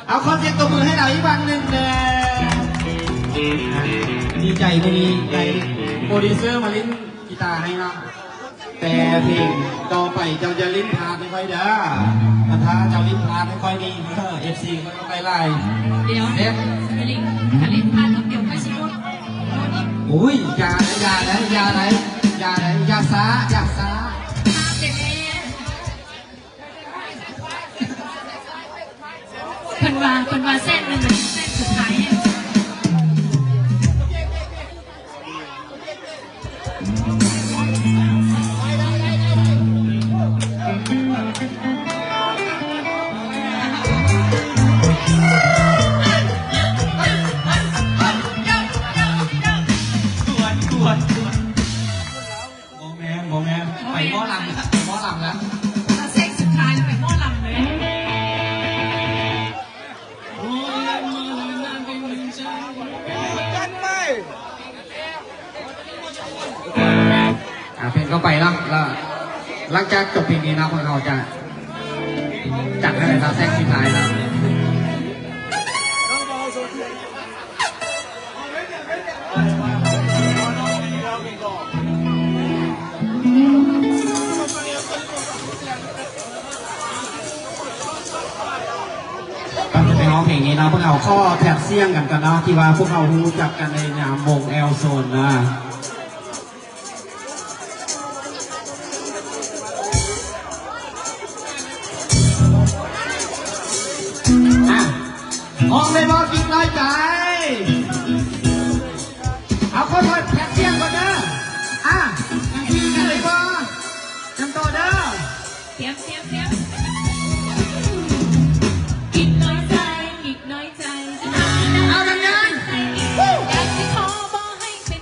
ເອົາ ຂໍສຽງຕົບມືໃຫ້ລາວອີກຄັ້ງໜຶ່ງແດ່ ດີໃຈມື້ນີ້ໄດ້ໂປຣດິວເຊີມາຫຼິ້ນ ກິຕາໃຫ້ເນາະ ແຕ່ເພງຕໍ່ໄປເຈົ້າຢ່າຫຼິ້ນພາດໃຫ້ຂ້ອຍເດີ ຄັນຖ້າເຈົ້າຫຼິ້ນພາດໃຫ້ຂ້ອຍນີ້ ເອີ ເອັຟຊີຂ້ອຍກໍໄປຫຼາຍ ດຽວ ເດັດ ຢ່າຫຼິ້ນ ຄັນຫຼິ້ນພາດແລ້ວດຽວຂ້ອຍຊິໂດດ ໂອ້ຍ ຢ່າ ຢ່າເດີ ຢ່າເດີ ຢ່າເດີ ຢ່າຊ້າ ຢ່າຊ້າ ພາດແທ້ໆ. ເພິ່ນວ່າ ເພິ່ນວ່າແສນໜຶ່ງ ແສນສຸດທ້າຍ. ບໍ່ແມ່ນ ບໍ່ແມ່ນ ໄປໝໍລຳລະ ໄປໝໍລຳລະ ເຊັກສຸດທ້າຍລະໄປໝໍລຳເລີຍ. ອ່າ ເພງເຂົ້າໄປເນາະ ລະຫຼັງຈາກຈົບເພງນີ້ເນາະ ພວກເຮົາຈະຈັດໃຫ້ເປັນເຊັກສຸດທ້າຍເນາະ. ກ່ອນຈະໄປຮ້ອງເພງນີ້ເນາະ ພວກເຮົາຂໍແທດສຽງກັນກ່ອນເນາະ ທີ່ວ່າພວກເຮົາຮູ້ຈັກກັນໃນນາມວົງແອວໂຊນນະ. ອ່ະ ຮ້ອງໄດ້ບໍ່ ກິກນ້ອຍໃຈ? ເອົາ ຂໍແທດສຽງກ່ອນເດີ. ອ່ະ ໄດ້ບໍ່? ຕຽມໂຕເດີ. ຕຽມ ຕຽມ ຕຽມ. ກິກນ້ອຍໃຈ ກິກນ້ອຍໃຈ ເອົາດັງໆ ຢາກຊິຂໍບໍ່ໃຫ້ເປັນ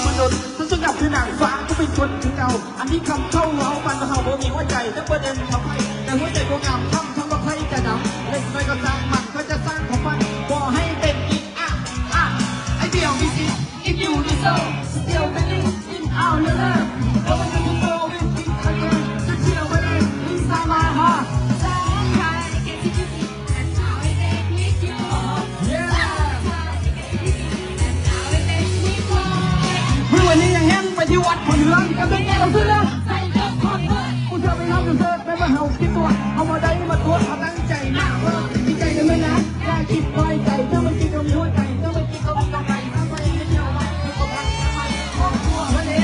ມະນຸດ ເຮົາຈະກັບຄືນາງຟ້າ ກໍເປັນຄົນຄືເກົ່າ ອັນນີ້ຄຳເຂົາເວົ້າປັນວ່າເຮົາບໍ່ມີຫົວໃຈ ແຕ່ບໍ່ເດັ່ນເທົ່າໃຜ ແຕ່ຫົວໃຈບໍ່ງາມ ຄຳທັງວ່າໃຜຈະນຳ ເລັກນ້ອຍກໍຊ່າງມັນ ຂ້ອຍຈະສ້າງຄວາມຝັນ ບໍ່ໃຫ້ເປັນຈິງ ອະ ອະ I feel this is if you need so still believe in our love. Don't want to go with me again. Just feel what I inside my heart. Yeah. ມື້ວັນນີ້ຍັງແຮງໄປທີ່ວັດພົນເຮືອງ ກັບເດັກແກ່ລາວເສືອ ຜູ້ເສືອໄປຮັບຢູ່ເສີດ ແມ່ນວ່າເຮົາຄິດຕົວະ ເຮົາບໍ່ໄດ້ມາຕົວະ ເຮົາຕັ້ງໃຈມາເບິ່ງ ດີໃຈນຳເດີນາ ຢ່າຄິດນ້ອຍໃຈ ເຈົ້າມັນຄິດກໍມີຫົວໃຈ ເຈົ້າມັນຄິດກໍມີກຳໄລ ເຈົ້າໄປເທີ່ຽວໄວ້ ສຸຂະພາບ ຄອບຄົວເພິ່ນເດ້.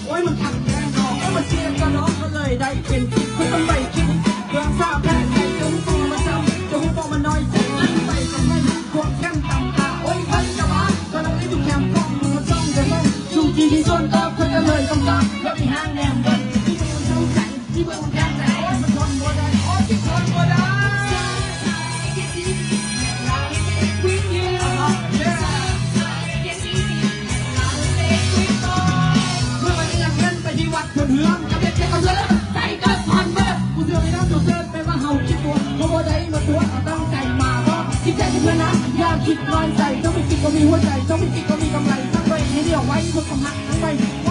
ໂອ້ຍ ມັນຄັກແທ້ເນາະ ໂອ້ຍ ມັນເຈັບກະເນາະ ກໍເລີຍໄດ້ເປັນ ເພິ່ນຕ້ອງໄປຄິດ ເລື່ອງສາວແພງໃຫ້ເຈົ້າຮູ້ມາຊ້ຳ ເຈົ້າຮູ້ບໍ່ ມັນນ້ອຍໃຈ ໄປກັບໃຜ ພວກແຄມຕຳຕາ ໂອ້ຍ ໃຜຈະວ່າ ກໍລະໄດ້ທຸກແຄມຂອງ ເມື່ອສອງເດືອນ ຊຸມທີ່ມີສ່ວນຕອບ ເພິ່ນກໍເລີຍຕ້ອງຕາ ແລ້ວໄປຫາແນມເບິ່ງ ທີ່ເບິ່ງເຊົາໃຈ ທີ່ເບິ່ງແຄມໃຈ ໂອ້ຍ ມັນທົນບໍ່ໄດ້ ໂອ້ຍ ຊິທົນບໍ່ໄດ້. ເມື່ອວານນີ້ຍັງແມ່ນໄປທີ່ວັດເຮືອງ ກັບເດັກເຈັດກະເທື່ອ ໃສ່ເກີບພັນເບີດ ຜູ້ເຊື່ອໃນນາມຕົວເສີດ ແປວ່າເຮົາຄິດຕົວະ ເຮົາບໍ່ໄດ້ມາຕົວະ ເຮົາຕັ້ງໃຈມາເວົ້າ ຈິດໃຈເປັນເພື່ອນນະ ຢ່າຄິດນ້ອຍໃຈ ເຈົ້າມີຈິດກໍມີຫົວໃຈ ເຈົ້າມີຈິດກໍມີກຳໄລ ທັກໄວ້ໃຫ້ດຽວໄວ້ ເພື່ອຄວາມຮັກທັງໄວ